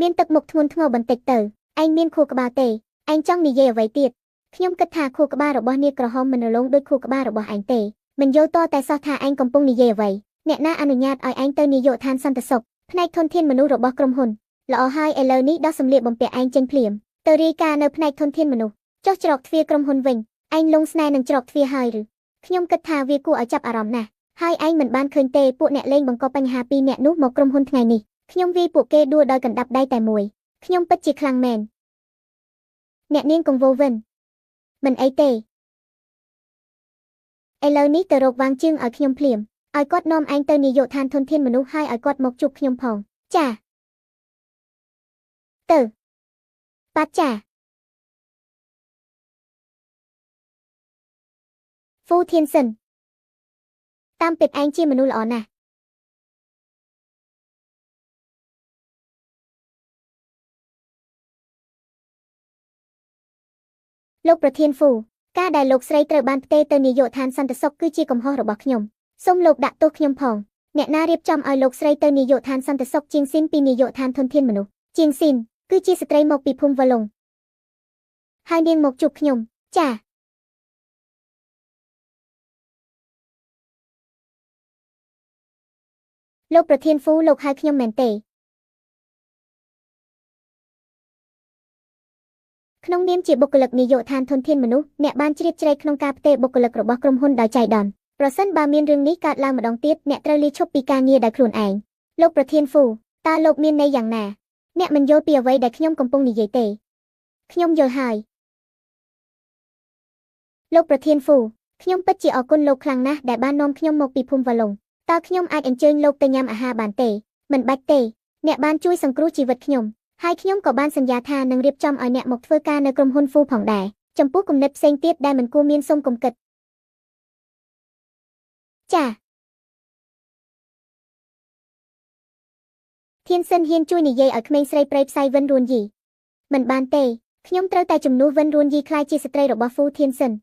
មានទឹកមុខធ្ងន់ធ្ងរបន្តិចទៅឯងមានខួរក្បាលទេឯងចង់និយាយអ្វីទៀតខ្ញុំគិតថាខួរក្បាលរបស់នាងក្រហមមិនរលោងដូចខួរក្បាលរបស់ឯងទេមិនយល់តតែសោះថាឯងកំពុងនិយាយអ្វីអ្នកណាអនុញ្ញាតឲ្យឯងទៅនាយកដ្ឋានសន្តិសុខផ្នែកធនធានមនុស្សរបស់ក្រុមហ៊ុនល្អហើយឥឡូវនេះដោះសម្លៀកបំពាក់ឯងចេញភ្លាមទៅរាយការណ៍នៅផ្នែកធនធានមនុស្សចុះច្រកទ្វារក្រុមហ៊ុនវិញឯងលងស្នេហ៍នឹងច្រកទ្វារហើយឬខ្ញុំគិតថាវាគួរឲ្យចាប់អារម្មណ៍ណាស់ហើយឯងមិនបានឃើញទេពួកអ្នកលេងបង្កបញ្ហាពីរអ្នកនោះមកក្រុមហ៊ុនថ្ងៃនេះខ្ញុំវាយពួកគេដួលដោយកណ្ដាប់ដៃតែមួយខ្ញុំពិតជាខ្លាំងមែនអ្នកនាងកង្វល់វិញមិនអីទេឥឡូវនេះទៅរកវាងជើងឲ្យខ្ញុំភ្លាមឲ្យគាត់នាំឯងទៅនាយកដ្ឋានធនធានមនុស្សហើយឲ្យគាត់មកជួបខ្ញុំផងចាទៅបាត់ចាហ្វូធានសិនតាមពិតឯងជាមនុស្សល្អណាស់លោកប្រធានហ្វូការដែលលោកស្រីត្រូវបានផ្ទេរទៅនាយកដ្ឋានសន្តិសុខគឺជាកំហុសរបស់ខ្ញុំសូមលោកដាក់ទោសខ្ញុំផងអ្នកណារៀបចំឲ្យលោកស្រីទៅនាយកដ្ឋានសន្តិសុខជាងស៊ីនពីនាយកដ្ឋានធនធានមនុស្សជាងស៊ីនគឺជាស្ត្រីមកពីភូមិវ៉ាឡុងហើយនាងមកជួបខ្ញុំចាលោកប្រធានហ្វូលោកហៅខ្ញុំមែនទេក្នុងនាមជាបុគ្គលិកនាយកដ្ឋានធនធានមនុស្សអ្នកបានជ្រៀតជ្រែកក្នុងការផ្ទេរបុគ្គលិករបស់ក្រុមហ៊ុនដោយចៃដន្យប្រសិនបើមានរឿងនេះកើតឡើងម្ដងទៀតអ្នកត្រូវលាឈប់ពីការងារដោយខ្លួនឯងលោកប្រធានហ្វូតើលោកមានន័យយ៉ាងណាអ្នកមិនយល់ពីអ្វីដែលខ្ញុំកំពុងនិយាយទេខ្ញុំយល់ហើយលោកប្រធានហ្វូខ្ញុំពិតជាអរគុណលោកខ្លាំងណាស់ដែលបាននាំខ្ញុំមកពីភូមិវ៉ាឡុងតើខ្ញុំអាចអញ្ជើញលោកទៅញ៉ាំអាហារបានទេមិនបាច់ទេអ្នកបានជួយសង្គ្រោះជីវិតខ្ញុំហើយខ្ញុំក៏បានសន្យាថានឹងរៀបចំឲ្យអ្នកមកធ្វើការនៅក្រុមហ៊ុនហ្វូផងដែរចំពោះគំនិតផ្សេងទៀតដែលមិនគួរមានសូមកុំគិតចាធានសិនហ៊ានជួយនិយាយឲ្យក្មេងស្រីព្រៃផ្សៃវិនរួនយីមិនបានទេខ្ញុំត្រូវតែជំនួសវិនរួនយីក្លាយជាស្ត្រីរបស់ហ្វូធានសិន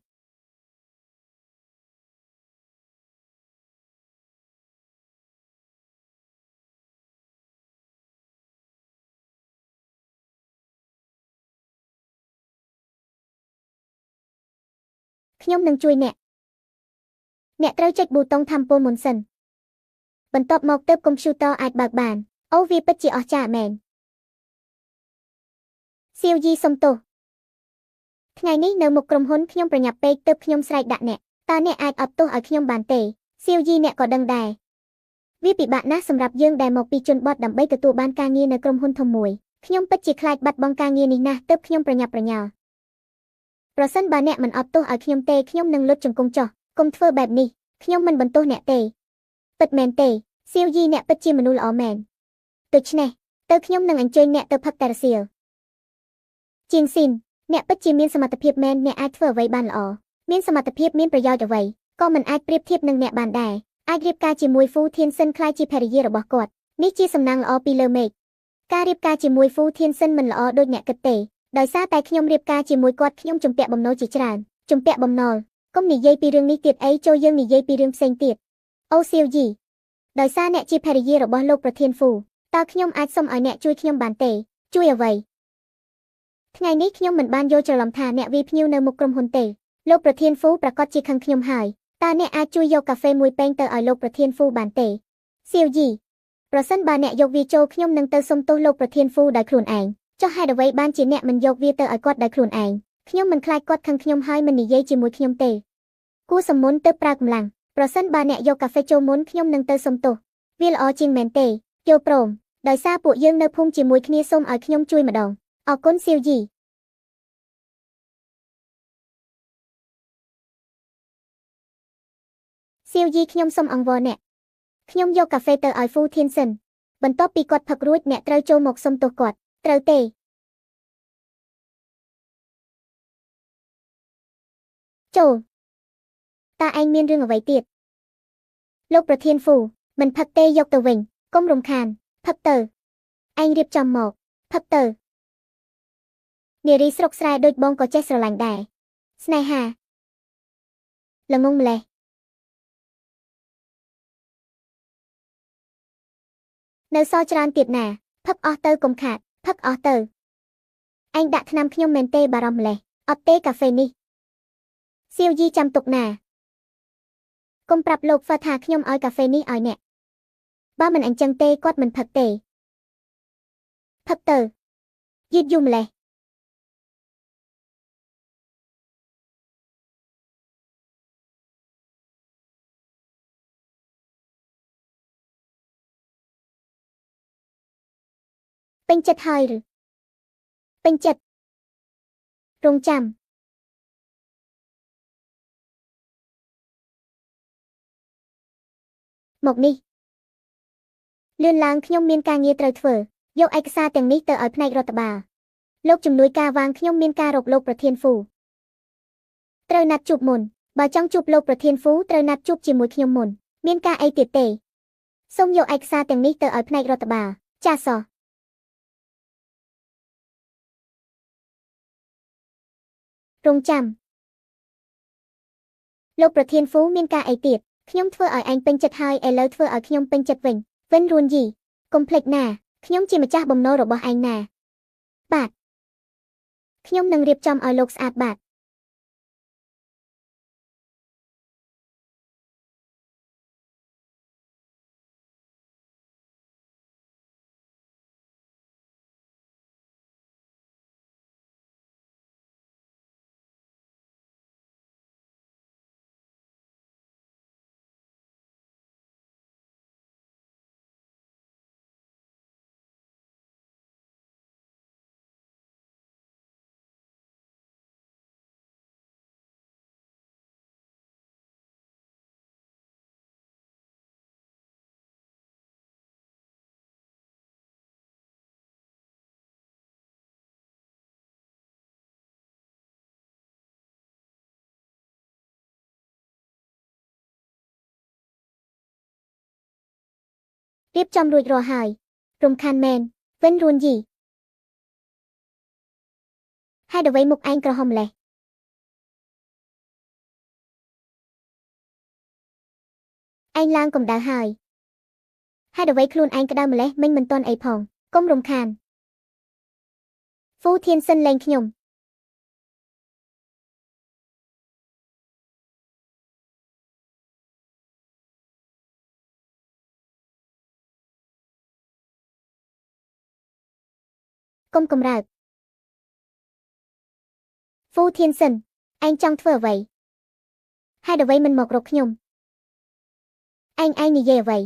ខ្ញុំនឹងជួយអ្នកអ្នកត្រូវចុចប៊ូតុងធម្មពលមុនសិនបន្ទាប់មកទើបកុំព្យូទ័រអាចបើកបានអូវាពិតជាអស្ចារ្យមែនសៀវយីសុំទោសថ្ងៃនេះនៅមុខក្រុមហ៊ុនខ្ញុំប្រញាប់ពេកទើបខ្ញុំស្រែកដាក់អ្នកតើអ្នកអាចអត់ទោសឲ្យខ្ញុំបានទេសៀវយីអ្នកក៏ដឹងដែរវាពិបាកណាស់សម្រាប់យើងដែលមកពីជនបទដើម្បីទទួលបានការងារនៅក្រុមហ៊ុនធំមួយខ្ញុំពិតជាខ្លាចបាត់បង់ការងារនេះណាស់ទើបខ្ញុំប្រញាប់ប្រញាល់ប្រសិនបើអ្នកមិនអត់ទោសឲ្យខ្ញុំទេខ្ញុំនឹងលុតជង្គង់ចុះកុំធ្វើបែបនេះខ្ញុំមិនបន្ទោសអ្នកទេពិតមែនទេសៀវយីអ្នកពិតជាមនុស្សល្អមែនដូច្នេះទៅខ្ញុំនឹងអញ្ជើញអ្នកទៅផឹកតែរសៀលជាងស៊ីនអ្នកពិតជាមានសមត្ថភាពមែនអ្នកអាចធ្វើអ្វីបានល្អមានសមត្ថភាពមានប្រយោជន៍អ្វីក៏មិនអាចប្រៀបធៀបនឹងអ្នកបានដែរអាចរៀបការជាមួយហ្វូធានសិនក្លាយជាភរិយារបស់គាត់នេះជាសំណាងល្អពីលើមេឃការរៀបការជាមួយហ្វូធានសិនមិនល្អដូចអ្នកគិតទេដោយសារតែខ្ញុំរៀបការជាមួយគាត់ខ្ញុំជំពាក់បំណុលជាច្រើនជំពាក់បំណុលកុំនិយាយពីរឿងនេះទៀតអីចូលយើងនិយាយពីរឿងផ្សេងទៀតអូសៀវយីដោយសារអ្នកជាភរិយារបស់លោកប្រធានហ្វូតើខ្ញុំអាចសុំឲ្យអ្នកជួយខ្ញុំបានទេជួយអ្វីថ្ងៃនេះខ្ញុំមិនបានយល់ច្រឡំថាអ្នកវាភ្ញៀវនៅមុខក្រុមហ៊ុនទេលោកប្រធានហ្វូប្រកាសជាខឹងខ្ញុំហើយតើអ្នកអាចជួយយកកាហ្វេមួយពែងទៅឲ្យលោកប្រធានហ្វូបានទេសៀវយីប្រសិនបើអ្នកយកវាចូលខ្ញុំនឹងទៅសុំទោសលោកប្រធានហ្វូដោយខ្លួនឯងចុះហេតុអ្វីបានជាអ្នកមិនយកវាទៅឲ្យគាត់ដោយខ្លួនឯងខ្ញុំមិនខ្លាចគាត់ខឹងខ្ញុំហើយមិននិយាយជាមួយខ្ញុំទេគួរសមមុនទៅប្រើកម្លាំងប្រសិនបើអ្នកយកកាហ្វេចូលមុនខ្ញុំនឹងទៅសុំទោសវាល្អជាងមែនទេយល់ព្រមដោយសារពួកយើងនៅភូមិជាមួយគ្នាសូមឲ្យខ្ញុំជួយម្ដងអរគុណសៀវយីសៀវយីខ្ញុំសូមអង្វរអ្នកខ្ញុំយកកាហ្វេទៅឲ្យហ្វូធានសិនបន្ទាប់ពីគាត់ផឹករួចអ្នកត្រូវចូលមកសុំទោសគាត់ត្រូវទេចូលតើឯងមានរឿងអ្វីទៀតលោកប្រធានហ្វូមិនផឹកទេយកទៅវិញកុំរំខានផឹកទៅឯងរៀបចំមកផឹកទៅនារីស្រុកស្រែដូចបងក៏ចេះស្រឡាញ់ដែរស្នេហាល្ងងម្លេះនៅសល់ច្រើនទៀតណាផឹកអស់ទៅកុំខាត ផឹកអស់ទៅឯងដាក់ថ្នាំខ្ញុំមែនទេបារម្ភម្លេះអត់ទេកាហ្វេនេះសៀវយីចាំទុកណាកុំប្រាប់លោកហ្វឺថាខ្ញុំឲ្យកាហ្វេនេះឲ្យអ្នកបើមិនអញ្ចឹងទេគាត់មិនផឹកទេផឹកទៅយឺតយូរម្លេះពេញចិត្តហើយឬពេញចិត្តរងចាំមកនេះលឿនឡើងខ្ញុំមានការងារត្រូវធ្វើយកឯកសារទាំងនេះទៅឲ្យផ្នែករដ្ឋបាលលោកជំនួយការវាងខ្ញុំមានការរកលោកប្រធានហ្វូត្រូវណាត់ជួបមុនបើចង់ជួបលោកប្រធានហ្វូត្រូវណាត់ជួបជាមួយខ្ញុំមុនមានការអីទៀតទេសូមយកឯកសារទាំងនេះទៅឲ្យផ្នែករដ្ឋបាលចាសោះរងចាំលោកប្រធានហ្វូមានការអីទៀតខ្ញុំធ្វើឲ្យឯងពេញចិត្តហើយឥឡូវធ្វើឲ្យខ្ញុំពេញចិត្តវិញវិញរួនយីកុំភ្លេចណាខ្ញុំជាម្ចាស់បំណុលរបស់ឯងណាបាទខ្ញុំនឹងរៀបចំឲ្យលោកស្អាតបាតរៀបចំរួចរាល់ហើយរំខានមែនវិញរួនយីហេតុអ្វីមុខឯងក្រហមម្លេះឯងឡើងកម្ដៅហើយហេតុអ្វីខ្លួនឯងក្ដៅម្លេះមិញមិនទាន់អីផងកុំរំខានហ្វូធានសិនលែងខ្ញុំកុំកម្រើកហ្វូធានសិនឯងចង់ធ្វើអ្វីហេតុអ្វីមិនមករកខ្ញុំឯងនិយាយអ្វី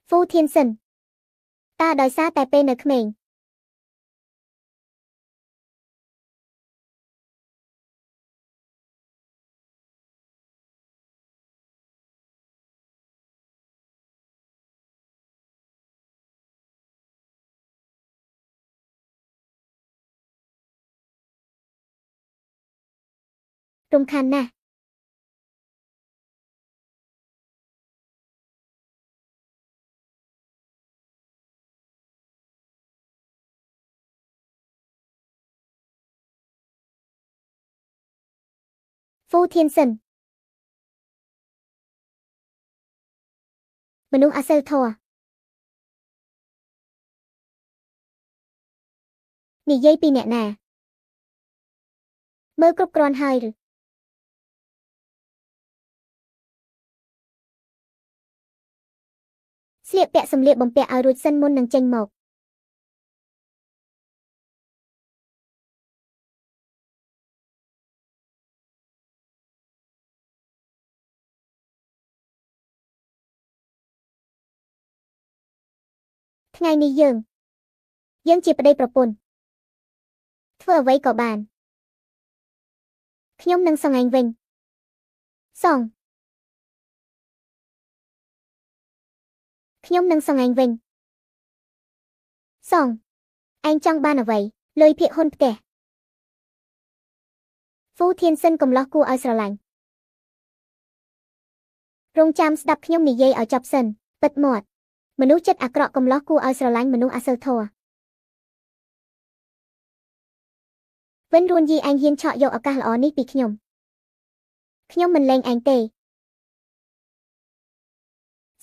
ហ្វូធានសិនតើដោយសារតែពេលនៅក្មេងរំខានណាស់ហ្វូធានសិនមនុស្សអសិលធម៌និយាយពីអ្នកណាមើលគ្រប់គ្រាន់ហើយឬស្លៀកពាក់សម្លៀកបំពាក់ឲ្យរួចសិនមុននឹងចេញមកថ្ងៃនេះយើងជាប្តីប្រពន្ធធ្វើអ្វីក៏បាន ខ្ញុំនឹងសងឯងវិញសងខ្ញុំនឹងសងឯងវិញសងឯងចង់បានអ្វីលុយភាគហ៊ុនផ្ទះហ្វូធានសិនកំឡោះគួរឲ្យស្រឡាញ់រងចាំស្ដាប់ខ្ញុំនិយាយឲ្យចប់សិនពិតមាត់មនុស្សចិត្តអាក្រក់កំឡោះគួរឲ្យស្រឡាញ់មនុស្សអសិលធម៌វិនរួនយីឯងហ៊ានឆក់យកឱកាសល្អនេះពីខ្ញុំខ្ញុំមិនលែងឯងទេ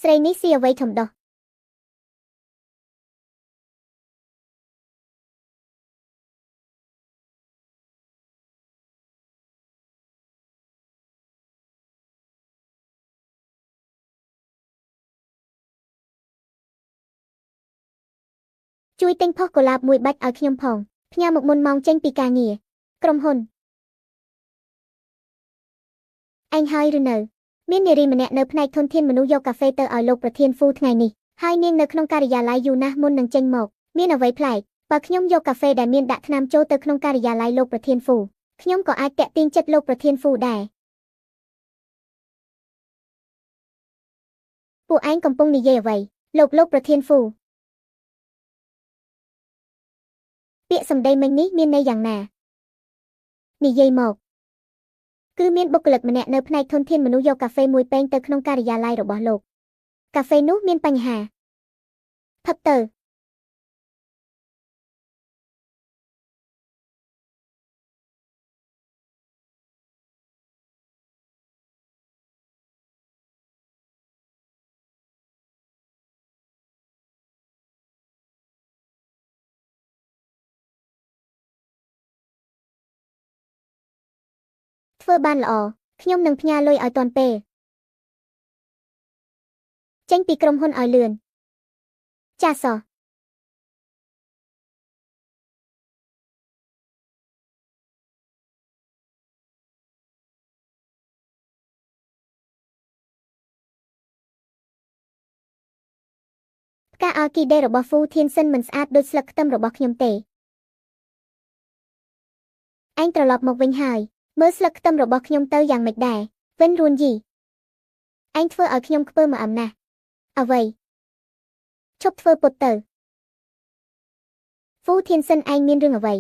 ស្រីនេះស៊ីអ្វីធំដោះជួយទិញផុសកុលាបមួយបាច់ឲ្យខ្ញុំផងផ្ញើមកមុនម៉ោងចេញពីការងារក្រុមហ៊ុនឯងហើយឬនៅមាននារីម្នាក់នៅផ្នែកធនធានមនុស្សយកកាហ្វេទៅឲ្យលោកប្រធានហ្វូថ្ងៃនេះហើយនាងនៅក្នុងការិយាល័យយូរណាស់មុននឹងចេញមកមានអ្វីប្លែកបើខ្ញុំយកកាហ្វេដែលមានដាក់ថ្នាំចូលទៅក្នុងការិយាល័យលោកប្រធានហ្វូខ្ញុំក៏អាចតាក់ទាញចិត្តលោកប្រធានហ្វូដែរពួកឯងកំពុងនិយាយអ្វីលោកប្រធានហ្វូពាក្យសម្ដីមិញនេះមានន័យយ៉ាងណានិយាយមកគឺមានបុគ្គលិកម្នាក់នៅផ្នែកធនធានមនុស្សយកកាហ្វេមួយពែងទៅក្នុងការិយាល័យរបស់លោកកាហ្វេនោះមានបញ្ហាផឹកទៅធ្វើបានល្អខ្ញុំនឹងផ្ញើលុយឲ្យទាន់ពេលចេញពីក្រុមហ៊ុនឲ្យលឿនចាសោះផ្កាអគីដេរបស់ហ្វូធានសិនមិនស្អាតដូចស្លឹកខ្ទឹមរបស់ខ្ញុំទេឯងត្រឡប់មកវិញហើយមើលស្លឹកខ្ទឹមរបស់ខ្ញុំទៅយ៉ាងម៉េចដែរវិនរួនយីឯងធ្វើឲ្យខ្ញុំខ្ពើមអំណាស់អ្វីឈប់ធ្វើពុតទៅហ្វូធានសិនឯងមានរឿងអ្វី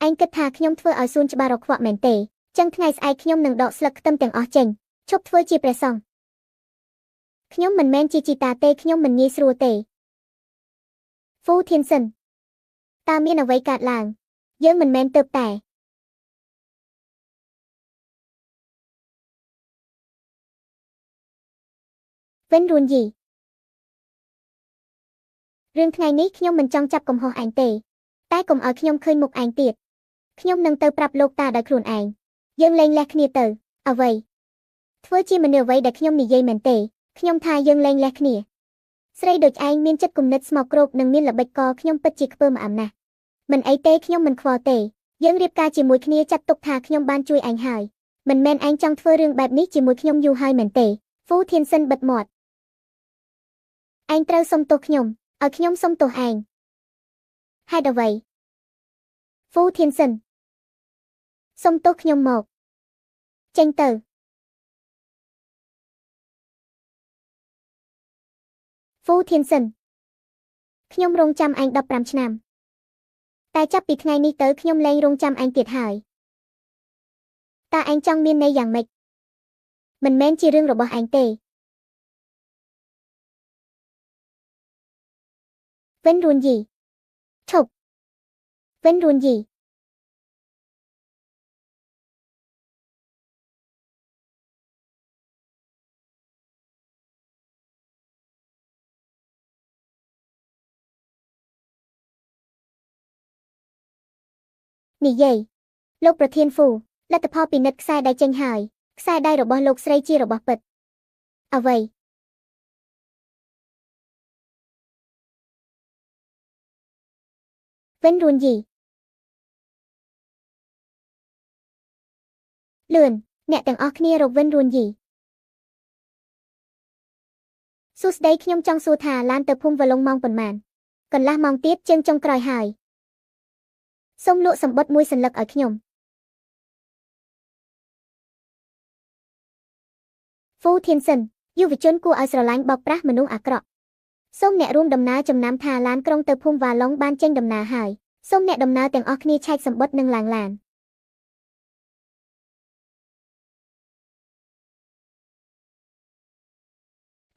ឯងគិតថាខ្ញុំធ្វើឲ្យសួនច្បាររខ្វក់មែនទេចឹងថ្ងៃស្អែកខ្ញុំនឹងដកស្លឹកខ្ទឹមទាំងអស់ចេញឈប់ធ្វើជាព្រះសង្ឃខ្ញុំមិនមែនជាជីតាទេខ្ញុំមិនងាយស្រួលទេហ្វូធានសិនតើមានអ្វីកើតឡើងយើងមិនមែនទៅតែវិនរួនយីរឿងថ្ងៃនេះខ្ញុំមិនចង់ចាប់កំហុសឯងទេតែកុំឲ្យខ្ញុំឃើញមុខឯងទៀតខ្ញុំនឹងទៅប្រាប់លោកតាដោយខ្លួនឯងយើងលែងលះគ្នាទៅអ្វីធ្វើជាមនុស្សអ្វីដែលខ្ញុំនិយាយមែនទេខ្ញុំថាយើងលែងលះគ្នាស្រីដូចឯងមានចិត្តគំនិតស្មោកគ្រោកនិងមានល្បិចកខ្ញុំពិតជាខ្ពើមអំណាស់មិនអីទេខ្ញុំមិនខ្វល់ទេយើងរៀបការជាមួយគ្នាចាត់ទុកថាខ្ញុំបានជួយឯងហើយមិនមែនឯងចង់ធ្វើរឿងបែបនេះជាមួយខ្ញុំយូរហើយមែនទេហ្វូធានសិនបិទមាត់ឯងត្រូវសុំទោសខ្ញុំឲ្យខ្ញុំសុំទោសឯងហេតុអ្វីហ្វូធានសិនសុំទោសខ្ញុំមកចេញទៅហ្វូធានសិនខ្ញុំរងចាំឯង15ឆ្នាំតែចាប់ពីថ្ងៃនេះទៅខ្ញុំលែងរងចាំឯងទៀតហើយតើឯងចង់មានន័យយ៉ាងម៉េចមិនមែនជារឿងរបស់ឯងទេវិនរួនយីឈប់វិនរួនយីនិយាយលោកប្រធានហ្វូលទ្ធផលពិនិត្យខ្សែដៃចេញហើយខ្សែដៃរបស់លោកស្រីជារបស់ពិតអ្វីវិនរួនយីលឿនអ្នកទាំងអស់គ្នារកវិនរួនយីសួស្តីខ្ញុំចង់សួរថាឡានទៅភូមិវឡុងម៉ោងប៉ុន្មានកន្លះម៉ោងទៀតជើងចុងក្រោយហើយសូមលក់សម្បត្តិមួយសន្លឹកឲ្យខ្ញុំ ធានសិនយុវជនគួរឲ្យស្រឡាញ់បោកប្រាស់មនុស្សអាក្រក់សូមអ្នករួមដំណើរចំណាំថាឡានក្រុងទៅភូមិវ៉ាឡុងបានចេញដំណើរហើយសូមអ្នកដំណើរទាំងអស់គ្នាឆែកសម្បត្តិនិងឡើងឡាន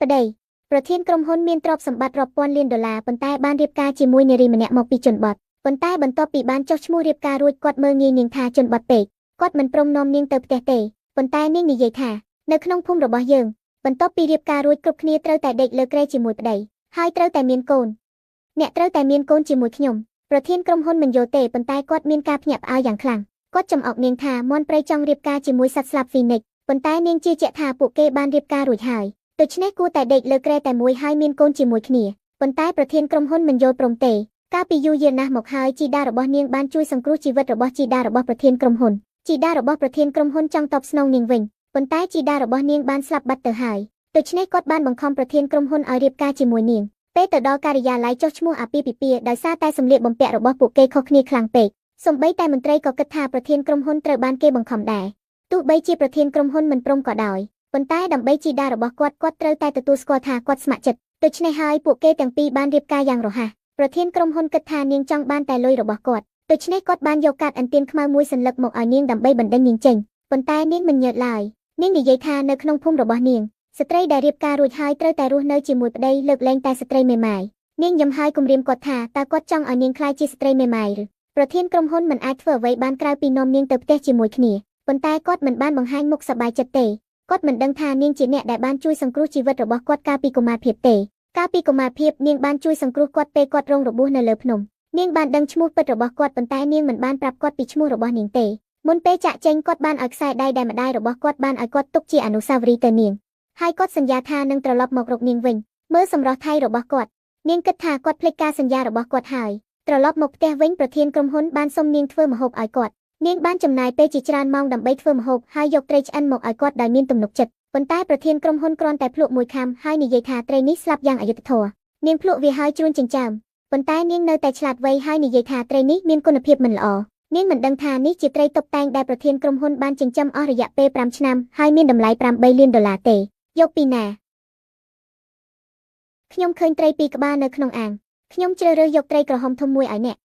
ប្តីប្រធានក្រុមហ៊ុនមានទ្រព្យសម្បត្តិរាប់ពាន់លានដុល្លារប៉ុន្តែបានរៀបការជាមួយនារីម្នាក់មកពីជនបទប៉ុន្តែបន្ទាប់ពីបានចុះឈ្មោះរៀបការរួចគាត់មើលងាយនាងថាជនបទពេកគាត់មិនព្រមនាំនាងទៅផ្ទះទេប៉ុន្តែនាងនិយាយថានៅក្នុងភូមិរបស់យើងបន្ទាប់ពីរៀបការរួចគ្រប់គ្នាត្រូវតែដេកលើគ្រែជាមួយប្តីហើយត្រូវតែមានកូនអ្នកត្រូវតែមានកូនជាមួយខ្ញុំប្រធានក្រុមហ៊ុនមិនយល់ទេប៉ុន្តែគាត់មានការភ្ញាក់ផ្អើលយ៉ាងខ្លាំងគាត់ចំអកនាងថាមាន់ព្រៃចង់រៀបការជាមួយសត្វស្លាបហ្វីនិកប៉ុន្តែនាងជឿជាក់ថាពួកគេបានរៀបការរួចហើយដូច្នេះគួរតែដេកលើគ្រែតែមួយហើយមានកូនជាមួយគ្នាប៉ុន្តែប្រធានក្រុមហ៊ុនមិនយល់ព្រមទេកាលពីយូរយារណាស់មកហើយជីតារបស់នាងបានជួយសង្គ្រោះជីវិតរបស់ជីតារបស់ប្រធានក្រុមហ៊ុនជីតារបស់ប្រធានក្រុមហ៊ុនចង់តបស្នងនាងវិញប៉ុន្តែជីតារបស់នាងបានស្លាប់បាត់ទៅហើយដូច្នេះគាត់បានបង្ខំប្រធានក្រុមហ៊ុនឲ្យរៀបការជាមួយនាងពេលទៅដល់ការិយាល័យចុះឈ្មោះអាពាហ៍ពិពាហ៍ដោយសារតែសម្លៀកបំពាក់របស់ពួកគេខុសគ្នាខ្លាំងពេកសូម្បីតែមន្ត្រីក៏គិតថាប្រធានក្រុមហ៊ុនត្រូវបានគេបង្ខំដែរទោះបីជាប្រធានក្រុមហ៊ុនមិនព្រមក៏ដោយប៉ុន្តែដើម្បីជីតារបស់គាត់គាត់ត្រូវតែទទួលស្គាល់ថាគាត់ស្ម័គ្រចិត្តដូច្នេះហើយពួកគេទាំងពីរបានរៀបការយ៉ាងរហ័សប្រធានក្រុមហ៊ុនគិតថានាងចង់បានតែលុយរបស់គាត់ដូច្នេះគាត់បានយកកាតអន្ទានខ្មៅមួយសន្លឹកមកឲ្យនាងដើម្បីបណ្ដេញនាងចេញប៉ុន្តែនាងមិនញើតឡើយនាងនិយាយថានៅក្នុងភូមិរបស់នាងស្ត្រីដែលរៀបការរួចហើយត្រូវតែរស់នៅជាមួយប្តីលើកលែងតែស្ត្រីមេម៉ាយនាងយំហើយគំរាមគាត់ថាតើគាត់ចង់ឲ្យនាងក្លាយជាស្ត្រីមេម៉ាយឬប្រធានក្រុមហ៊ុនមិនអាចធ្វើអ្វីបានក្រៅពីនាំនាងទៅផ្ទះជាមួយគ្នាប៉ុន្តែគាត់មិនបានបង្ហាញមុខសប្បាយចិត្តទេគាត់មិនដឹងថានាងជាអ្នកដែលបានជួយសង្គ្រោះជីវិតរបស់គាត់កាលពីកុមារភាពទេកាលពីកុមារភាពនាងបានជួយសង្គ្រោះគាត់ពេលគាត់រងរបួសនៅលើភ្នំនាងបានដឹងឈ្មោះពិតរបស់គាត់ប៉ុន្តែនាងមិនបានប្រាប់គាត់ពីឈ្មោះរបស់នាងទេមុនពេលចាក់ចេញគាត់បានឲ្យខ្សែដៃដែលម្ដាយរបស់គាត់បានឲ្យគាត់ទុកជាអនុស្សាវរីយ៍ទៅនាងហើយគាត់សន្យាថានឹងត្រឡប់មករកនាងវិញមើលសម្រស់ថៃរបស់គាត់នាងគិតថាគាត់ភ្លេចការសន្យារបស់គាត់ហើយត្រឡប់មកផ្ទះវិញប្រធានក្រុមហ៊ុនបានសុំនាងធ្វើម្ហូបឲ្យគាត់នាងបានចំណាយពេលជាច្រើនម៉ោងដើម្បីធ្វើម្ហូបហើយយកត្រីឆ្អិនមកឲ្យគាត់ដោយមានទំនុកចិត្តប៉ុន្តែប្រធានក្រុមហ៊ុនគ្រាន់តែភ្លក់មួយខាំហើយនិយាយថាត្រីនេះស្លាប់យ៉ាងអយុត្តិធម៌នាងភ្លក់វាហើយជ្រួនចិញ្ចើមប៉ុន្តែនាងនៅតែឆ្លាតវៃហើយនិយាយថាត្រីនេះមានគុណភាពមិនល្អនាងមិនដឹងថានេះជាត្រីតុបតែងដែលប្រធានក្រុមហ៊ុនបានចិញ្ចឹមអស់រយៈពេល5ឆ្នាំហើយមានតម្លៃ8លានដុល្លារទេយកពីណាខ្ញុំឃើញត្រីពីរក្បាលនៅក្នុងអាងខ្ញុំជ្រើសរើសយកត្រីក្រហមធំមួយឲ្យអ្នក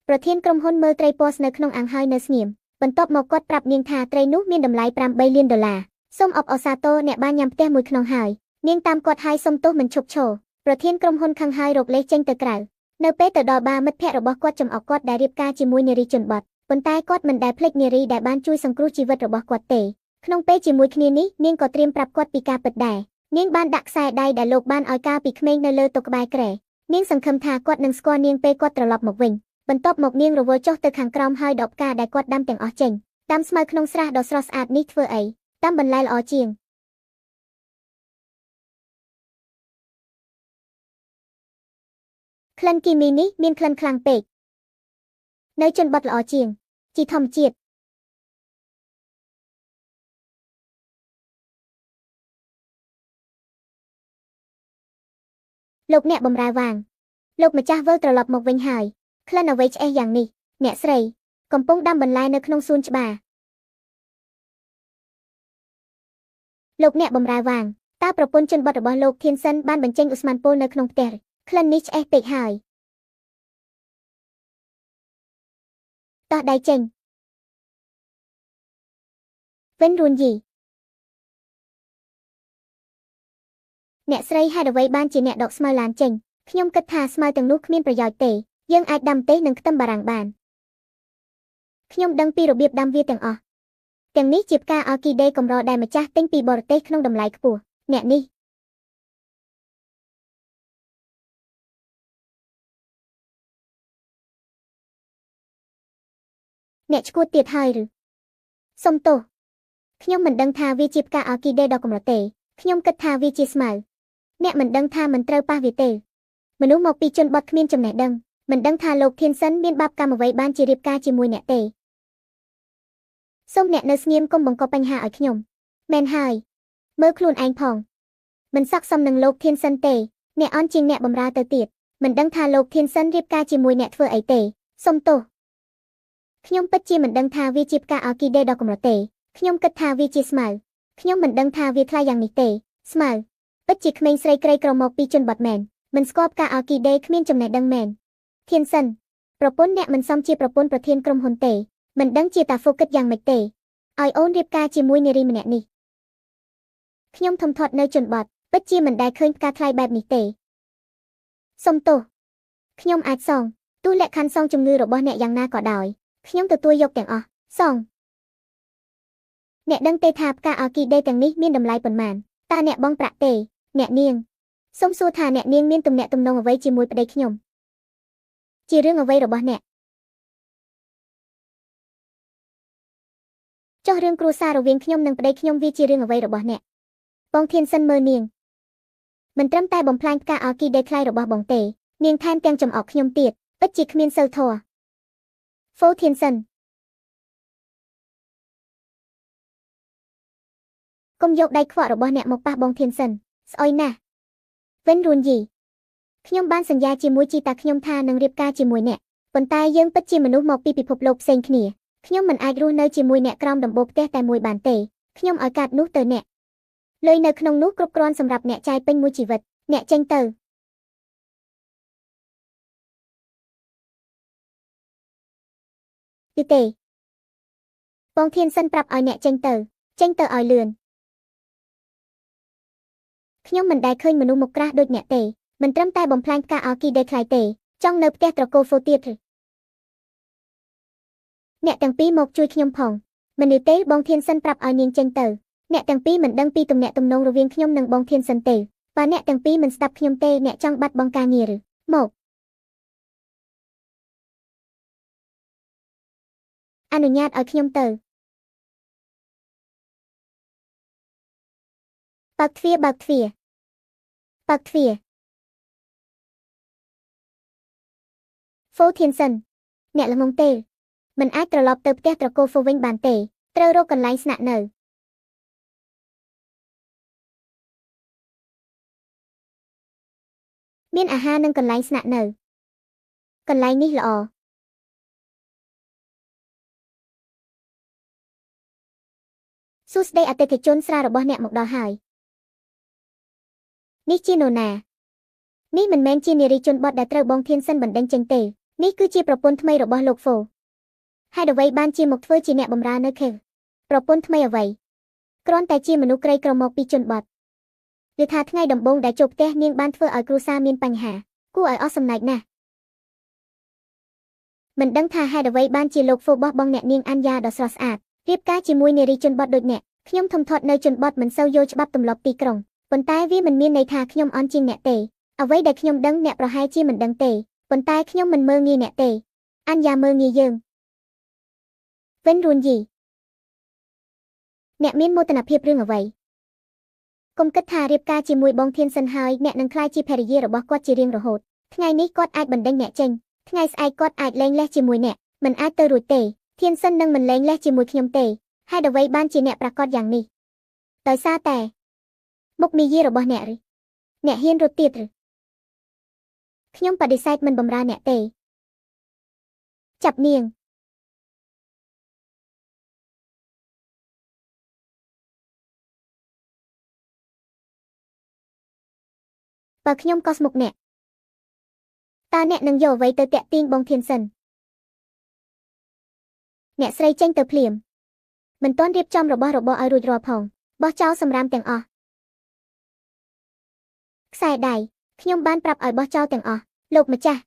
ប្រធានក្រុមហ៊ុនមើលត្រីពណ៌នៅក្នុងអាងហើយនៅស្ងៀមបន្ទាប់មកគាត់ប្រាប់នាងថាត្រីនោះមានតម្លៃ8លានដុល្លារសូមអបអរសាទរអ្នកបានញ៉ាំផ្ទះមួយក្នុងហើយនាងតាមគាត់ហើយសុំទោសមិនឈប់ឈរប្រធានក្រុមហ៊ុនខឹងហើយរកលេសចេញទៅក្រៅនៅពេលទៅដល់បារមិត្តភ័ក្តិរបស់គាត់ចំអកគាត់ដែលរៀបការជាមួយនារីជនបទប៉ុន្តែគាត់មិនដែលភ្លេចនារីដែលបានជួយសង្គ្រោះជីវិតរបស់គាត់ទេក្នុងពេលជាមួយគ្នានេះនាងក៏ត្រៀមប្រាប់គាត់ពីការពិតដែរនាងបានដាក់ខ្សែដៃដែលលោកបានឲ្យកាលពីក្មេងនៅលើតុក្បែរគ្រែនាងសង្ឃឹមថាគាត់នឹងស្គាល់នាងពេលគាត់ត្រឡប់មកវិញបន្ទាប់មកនាងរវល់ចុះទៅខាងក្រោមហើយដកផ្កាដែលគាត់ដាំទាំងអស់ចេញដាំស្មៅក្នុងស្រះដ៏ស្រស់ស្អាតនេះធ្វើអីដាំបន្លែល្អជាងក្លិនគីមីនេះមានក្លិនខ្លាំងពេកនៅជនបទល្អជាងជីធម្មជាតិលោកអ្នកបម្រើវាងលោកម្ចាស់វិលត្រឡប់មកវិញហើយក្លិនអ្វីឆ្អេះយ៉ាងនេះអ្នកស្រីកំពុងដាំបន្លែនៅក្នុងសួនច្បារលោកអ្នកបម្រើវាងតើប្រពន្ធជនបទរបស់លោកធានសិនបានបញ្ចេញឧស្ម័នពុលនៅក្នុងផ្ទះក្លិននេះឆ្អេះពេកហើយតោះដៃចេញវិនរួនយីអ្នកស្រីហេតុអ្វីបានជាអ្នកដកស្មៅឡានចេញខ្ញុំគិតថាស្មៅទាំងនោះគ្មានប្រយោជន៍ទេយើងអាចដាំទេសនិងខ្ទឹមបារាំងបានខ្ញុំដឹងពីរបៀបដាំវាទាំងអស់ទាំងនេះជាផ្កាអ័រគីដេកម្រដែលម្ចាស់ទិញពីបរទេសក្នុងតម្លៃខ្ពស់អ្នកនេះអ្នកឈួតទៀតហើយឬសុំទោសខ្ញុំមិនដឹងថាវាជាផ្កាអ័រគីដេដ៏កម្រទេខ្ញុំគិតថាវាជាស្មៅអ្នកមិនដឹងថាមិនត្រូវប៉ះវាទេមនុស្សមកពីជនបទគ្មានចំណេះដឹងមិនដឹងថាលោកធានសិនមានបាបកម្មអ្វីបានជារៀបការជាមួយអ្នកទេសូមអ្នកនៅស្ងៀមកុំបង្កបញ្ហាឲ្យខ្ញុំមែនហើយមើលខ្លួនឯងផងមិនស័ក្តិសមនឹងលោកធានសិនទេអ្នកអន់ជាងអ្នកបម្រើទៅទៀតមិនដឹងថាលោកធានសិនរៀបការជាមួយអ្នកធ្វើអីទេសុំទោសខ្ញុំពិតជាមិនដឹងថាវាជាផ្កាអ័រគីដេដ៏កម្រទេខ្ញុំគិតថាវាជាស្មៅ ខ្ញុំមិនដឹងថាវាថ្លៃយ៉ាងនេះទេស្មៅពិតជាក្មេងស្រីក្រីក្រមកពីជនបទមែនមិនស្គាល់ផ្កាអគីដេគ្មានចំណេះដឹងមែនធានសិនប្រពន្ធអ្នកមិនសមជាប្រពន្ធប្រធានក្រុមហ៊ុនទេមិនដឹងជាតាហ្វូគិតយ៉ាងម៉េចទេឲ្យអូនរៀបការជាមួយនារីម្នាក់នេះខ្ញុំធំធាត់នៅជនបទពិតជាមិនដែលឃើញផ្កាថ្លៃបែបនេះទេសុំទោសខ្ញុំអាចសងទោះលក្ខខណ្ឌសងជំងឺរបស់អ្នកយ៉ាងណាក៏ដោយខ្ញុំទទួលយកទាំងអស់សងអ្នកដឹងទេថាផ្កាអគីដេទាំងនេះមានតម្លៃប៉ុន្មានតើអ្នកបង់ប្រាក់ទេអ្នកនាងសូមសួរថាអ្នកនាងមានទំនាក់ទំនងអ្វីជាមួយប្តីខ្ញុំជារឿងអ្វីរបស់អ្នកចុះរឿងគ្រួសាររវាងខ្ញុំនិងប្តីខ្ញុំវាជារឿងអ្វីរបស់អ្នកបងធានសិនមើលនាងមិនត្រឹមតែបំផ្លាញផ្កាអគីដេថ្លៃរបស់បងទេនាងថែមទាំងចំអកខ្ញុំទៀតពិតជាគ្មានសិលធម៌ហ្វូធានសិនកុំយកដៃខ្វក់របស់អ្នកមកប៉ះបងធានសិនស្អុយណាស់វិនរួនយីខ្ញុំបានសន្យាជាមួយជីតាខ្ញុំថានឹងរៀបការជាមួយអ្នកប៉ុន្តែយើងពិតជាមនុស្សមកពីពិភពលោកផ្សេងគ្នាខ្ញុំមិនអាចរស់នៅជាមួយអ្នកក្រោមដំបូលផ្ទះតែមួយបានទេខ្ញុំឲ្យកាត់នោះទៅអ្នកលុយនៅក្នុងនោះគ្រប់គ្រាន់សម្រាប់អ្នកចាយពេញមួយជីវិតអ្នកចេញទៅគឺទេបងធានសិនប្រាប់ឲ្យអ្នកចេញទៅចេញទៅឲ្យលឿនខ្ញុំមិនដែលឃើញមនុស្សមុខក្រាស់ដូចអ្នកទេមិនត្រឹមតែបំផ្លាញផ្កាអគីដេថ្លៃទេចង់នៅផ្ទះត្រកូលហ្វូទៀតឬអ្នកទាំងពីរមកជួយខ្ញុំផងមិននេះទេបងធានសិនប្រាប់ឲ្យនាងចេញទៅអ្នកទាំងពីរមិនដឹងពីទំនាក់ទំនងរវាងខ្ញុំនិងបងធានសិនទេបើអ្នកទាំងពីរមិនស្ដាប់ខ្ញុំទេអ្នកចង់បាត់បង់ការងារឬមកអនុញ្ញាតឲ្យខ្ញុំទៅបើកទ្វារបើកទ្វារបើកទ្វារហ្វូធានសិនអ្នកល្ងងទេមិនអាចត្រឡប់ទៅផ្ទះត្រកូលហ្វូវិញបានទេត្រូវរកកន្លែងស្នាក់នៅមានអាហារនិងកន្លែងស្នាក់នៅកន្លែងនេះល្អសួស្តីអតិថិជនស្រារបស់អ្នកមកដល់ហើយនេះជានរណានេះមិនមែនជានារីជនបទដែលត្រូវបងធានសិនបណ្ដេញចេញទេនេះគឺជាប្រពន្ធថ្មីរបស់លោកហ្វូហេតុអ្វីបានជាមកធ្វើជាអ្នកបម្រើនៅខេប្រពន្ធថ្មីអ្វីគ្រាន់តែជាមនុស្សក្រីក្រមកពីជនបទឬថាថ្ងៃដំបូងដែលចូលផ្ទះនាងបានធ្វើឲ្យគ្រួសារមានបញ្ហាគួរឲ្យអស់សំណើចណាស់មិនដឹងថាហេតុអ្វីបានជាលោកហ្វូបោះបង់អ្នកនាងអានយ៉ាដ៏ស្រស់ស្អាតរៀបការជាមួយនារីជនបទដូចអ្នកខ្ញុំធំធាត់នៅជនបទមិនសូវយល់ច្បាប់ទម្លាប់ទីក្រុងប៉ុន្តែវាមិនមានន័យថាខ្ញុំអន់ជាងអ្នកទេអ្វីដែលខ្ញុំដឹងអ្នកប្រហែលជាមិនដឹងទេប៉ុន្តែខ្ញុំមិនមើលងាយអ្នកទេអានយ៉ាមើលងាយយើងវិនរួនយីអ្នកមានមោទនភាពរឿងអ្វីកុំគិតថារៀបការជាមួយបងធានសិនហើយអ្នកនឹងក្លាយជាភរិយារបស់គាត់ជារៀងរហូតថ្ងៃនេះគាត់អាចបណ្ដេញអ្នកចេញថ្ងៃស្អែកគាត់អាចលែងលេះជាមួយអ្នកមិនអាចទៅរួចទេធានសិននឹងមិនលែងលេះជាមួយខ្ញុំទេហេតុអ្វីបានជាអ្នកប្រកាសយ៉ាងនេះដោយសារតែមុខមាយារបស់អ្នកឬអ្នកហ៊ានរត់ទៀតឬខ្ញុំបដិសេធមិនបម្រើអ្នកទេចាប់នាងបើខ្ញុំកោសមុខអ្នកតើអ្នកនឹងយកអ្វីទៅតាក់ទាញបងធានសិនអ្នកស្រីចេញទៅភ្លាមមិនទាន់រៀបចំរបស់របរឲ្យរួចរាល់ផងបោះចោលសម្រាមទាំងអស់ខ្សែដៃខ្ញុំបានប្រាប់ឲ្យបោះចោលទាំងអស់លោកម្ចាស់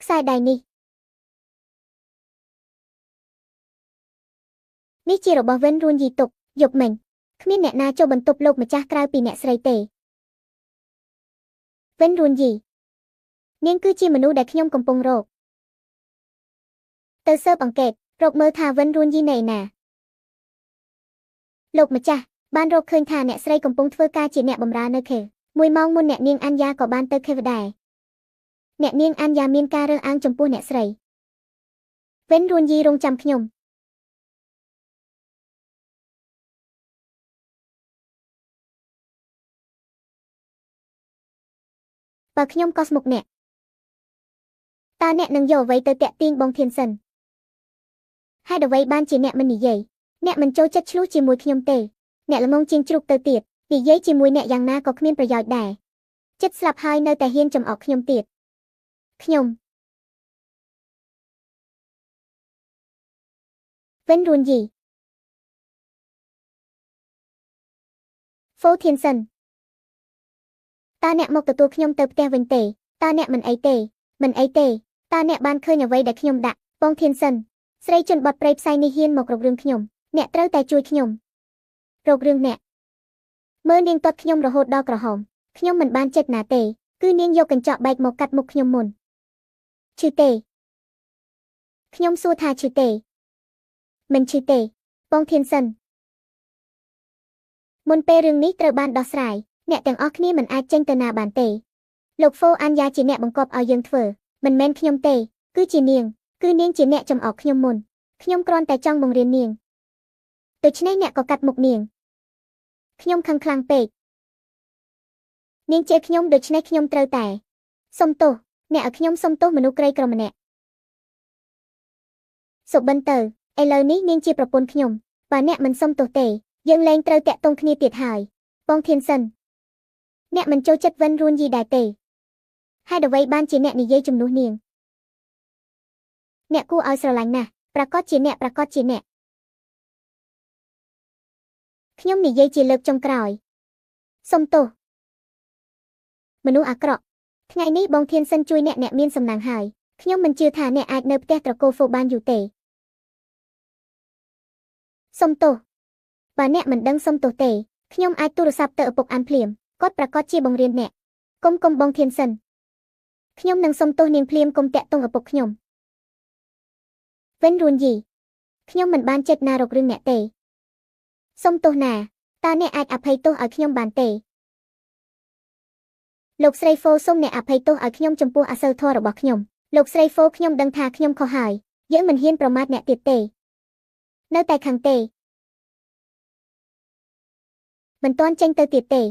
ខ្សែដៃនេះនេះជារបស់វិនរួនយីទុកយប់មិញគ្មានអ្នកណាចូលបន្ទប់លោកម្ចាស់ក្រៅពីអ្នកស្រីទេវិនរួនយីនាងគឺជាមនុស្សដែលខ្ញុំកំពុងរកទៅស៊ើបអង្កេតរកមើលថាវិនរួនយីនៅឯណាលោកម្ចាស់បានរកឃើញថាអ្នកស្រីកំពុងធ្វើការជាអ្នកបម្រើនៅខេមួយម៉ោងមុនអ្នកនាងអានយ៉ាក៏បានទៅខេវដែរអ្នកនាងអានយ៉ាមានការរើសអើងចំពោះអ្នកស្រីវិនរួនយីរងចាំខ្ញុំបើខ្ញុំកោសមុខអ្នកតើអ្នកនឹងយកអ្វីទៅតាក់ទាញបងធានសិនហេតុអ្វីបានជាអ្នកមិននិយាយអ្នកមិនចូលចិត្តឆ្លោះជាមួយខ្ញុំទេ អ្នកល្ងងជាងជ្រូកទៅទៀតនិយាយជាមួយអ្នកយ៉ាងណាក៏គ្មានប្រយោជន៍ដែរចិត្តស្លាប់ហើយនៅតែហ៊ានចំអកខ្ញុំទៀតខ្ញុំវិនរួនយីហ្វូធានសិនតើអ្នកមកទទួលខ្ញុំទៅផ្ទះវិញទេតើអ្នកមិនអីទេមិនអីទេតើអ្នកបានឃើញអ្វីដែលខ្ញុំដាក់បងធានសិនស្រីជនបត់ព្រៃផ្សៃនេះហ៊ានមករករឿងខ្ញុំអ្នកត្រូវតែជួយខ្ញុំរករឿងអ្នកមើលនាងទាត់ខ្ញុំរហូតដល់ក្រហមខ្ញុំមិនបានចិត្តណាទេគឺនាងយកកញ្ចក់បែកមកកាត់មុខខ្ញុំមុនឈឺទេខ្ញុំសួរថាឈឺទេមិនឈឺទេបងធានសិនមុនពេលរឿងនេះត្រូវបានដោះស្រាយអ្នកទាំងអស់គ្នាមិនអាចចេញទៅណាបានទេលោកហ្វូអានយ៉ាជាអ្នកបង្គាប់ឲ្យយើងធ្វើមិនមែនខ្ញុំទេគឺជានាងគឺនាងជាអ្នកចំអកខ្ញុំមុនខ្ញុំគ្រាន់តែចង់បង្រៀននាងដូច្នេះអ្នកក៏កាត់មុខនាងខ្ញុំខឹងខ្លាំងពេកនាងជេរខ្ញុំដូច្នេះខ្ញុំត្រូវតែសុំទោសអ្នកឲ្យខ្ញុំសុំទោសមនុស្សក្រីក្រម្នាក់សុបិនទៅឥឡូវនេះនាងជាប្រពន្ធខ្ញុំបើអ្នកមិនសុំទោសទេយើងលែងត្រូវតាក់ទងគ្នាទៀតហើយបងធានសិនអ្នកមិនចូលចិត្តវិនរួនយីដែរទេហេតុអ្វីបានជាអ្នកនិយាយជំនួសនាងអ្នកគួរឲ្យស្រឡាញ់ណាស់ប្រាកដជាអ្នកប្រាកដជាអ្នកខ្ញុំនិយាយជាលើកចុងក្រោយសុំទោសមនុស្សអាក្រក់ថ្ងៃនេះបងធានសិនជួយអ្នកអ្នកមានសំណាងហើយខ្ញុំមិនជឿថាអ្នកអាចនៅផ្ទះត្រកូលហ្វូបានយូរទេសុំទោសបើអ្នកមិនដឹងសុំទោសទេខ្ញុំអាចទូរស័ព្ទទៅឪពុកអានភ្លាមគាត់ប្រាកដជាបង្រៀនអ្នកគុំបងធានសិនខ្ញុំនឹងសុំទោសនាងភ្លាមកុំតាក់ទងឪពុកខ្ញុំវិនរួនយីខ្ញុំមិនបានចិត្តណារករឿងអ្នកទេសុំទោសណាតើអ្នកអាចអភ័យទោសឲ្យខ្ញុំបានទេលោកស្រីហ្វូសូមអ្នកអភ័យទោសឲ្យខ្ញុំចំពោះអសិលធម៌របស់ខ្ញុំលោកស្រីហ្វូខ្ញុំដឹងថាខ្ញុំខុសហើយយើងមិនហ៊ានប្រមាថអ្នកទៀតទេនៅតែខឹងទេមិនទាន់ចេញទៅទៀតទេ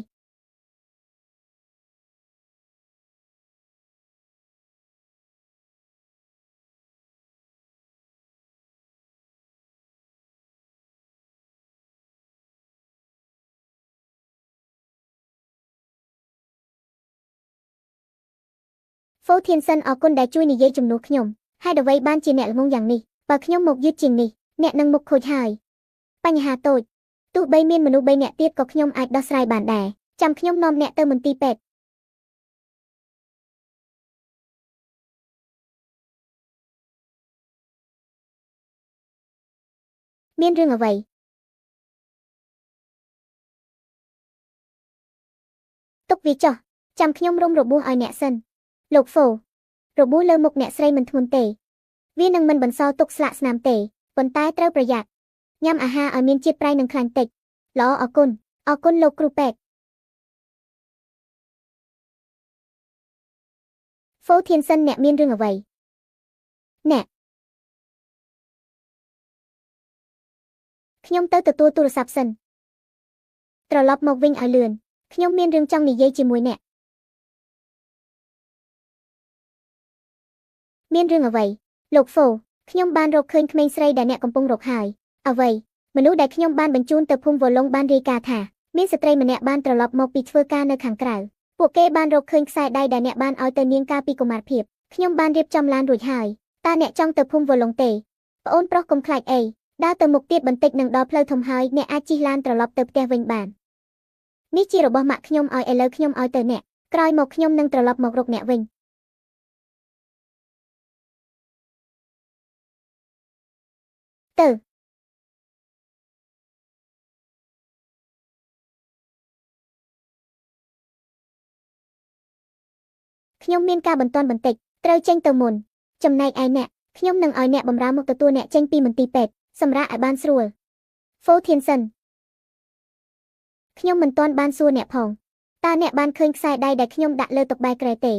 ហ្វូធានសិនអរគុណដែលជួយនិយាយជំនួសខ្ញុំហេតុអ្វីបានជាអ្នកល្ងងយ៉ាងនេះបើខ្ញុំមកយឺតជាងនេះអ្នកនឹងមុខខូចហើយបញ្ហាតូចទោះបីមានមនុស្ស3នាក់ទៀតក៏ខ្ញុំអាចដោះស្រាយបានដែរចាំខ្ញុំនាំអ្នកទៅមន្ទីរពេទ្យមានរឿងអ្វីទុកវាចុះចាំខ្ញុំរុំរបួសឲ្យអ្នកសិនលោកហ្វូរបួសលើមុខអ្នកស្រីមិនធ្ងន់ទេវានឹងមិនបន្សល់ទុកស្លាកស្នាមទេប៉ុន្តែត្រូវប្រយ័ត្នញ៉ាំអាហារឲ្យមានជាតិប្រៃនិងខ្លាញ់តិចល្អអរគុណអរគុណលោកគ្រូពេទ្យហ្វូធានសិនអ្នកមានរឿងអ្វីអ្នកខ្ញុំទៅទទួលទូរស័ព្ទសិនត្រឡប់មកវិញឲ្យលឿនខ្ញុំមានរឿងចង់និយាយជាមួយអ្នកមានរឿងអ្វីលោកហ្វូខ្ញុំបានរកឃើញក្មេងស្រីដែលអ្នកកំពុងរកហើយអ្វីមនុស្សដែលខ្ញុំបានបញ្ជូនទៅភូមិវឡុងបានរាយការណ៍ថាមានស្ត្រីម្នាក់បានត្រឡប់មកពីធ្វើការនៅខាងក្រៅពួកគេបានរកឃើញខ្សែដៃដែលអ្នកបានឲ្យទៅនាងកាលពីកុមារភាពខ្ញុំបានរៀបចំឡានរួចហើយតើអ្នកចង់ទៅភូមិវឡុងទេប្អូនប្រុសកុំខ្លាចអីដើរទៅមុខទៀតបន្តិចនឹងដល់ផ្លូវធំហើយអ្នកអាចជិះឡានត្រឡប់ទៅផ្ទះវិញបាននេះជារបស់ម៉ាក់ខ្ញុំឲ្យឥឡូវខ្ញុំឲ្យទៅអ្នកក្រោយមកខ្ញុំនឹងត្រឡប់មករកអ្នកវិញទៅខ្ញុំមានការបន្ទាន់បន្តិចត្រូវចេញទៅមុនចំណែកឯអ្នកខ្ញុំនឹងឲ្យអ្នកបម្រើមកទទួលអ្នកចេញពីមន្ទីរពេទ្យសម្រាប់ឲ្យបានស្រួលហ្វូធានសិនខ្ញុំមិនទាន់បានសួរអ្នកផងតើអ្នកបានឃើញខ្សែដៃដែលខ្ញុំដាក់លើតុបែក្រែទេ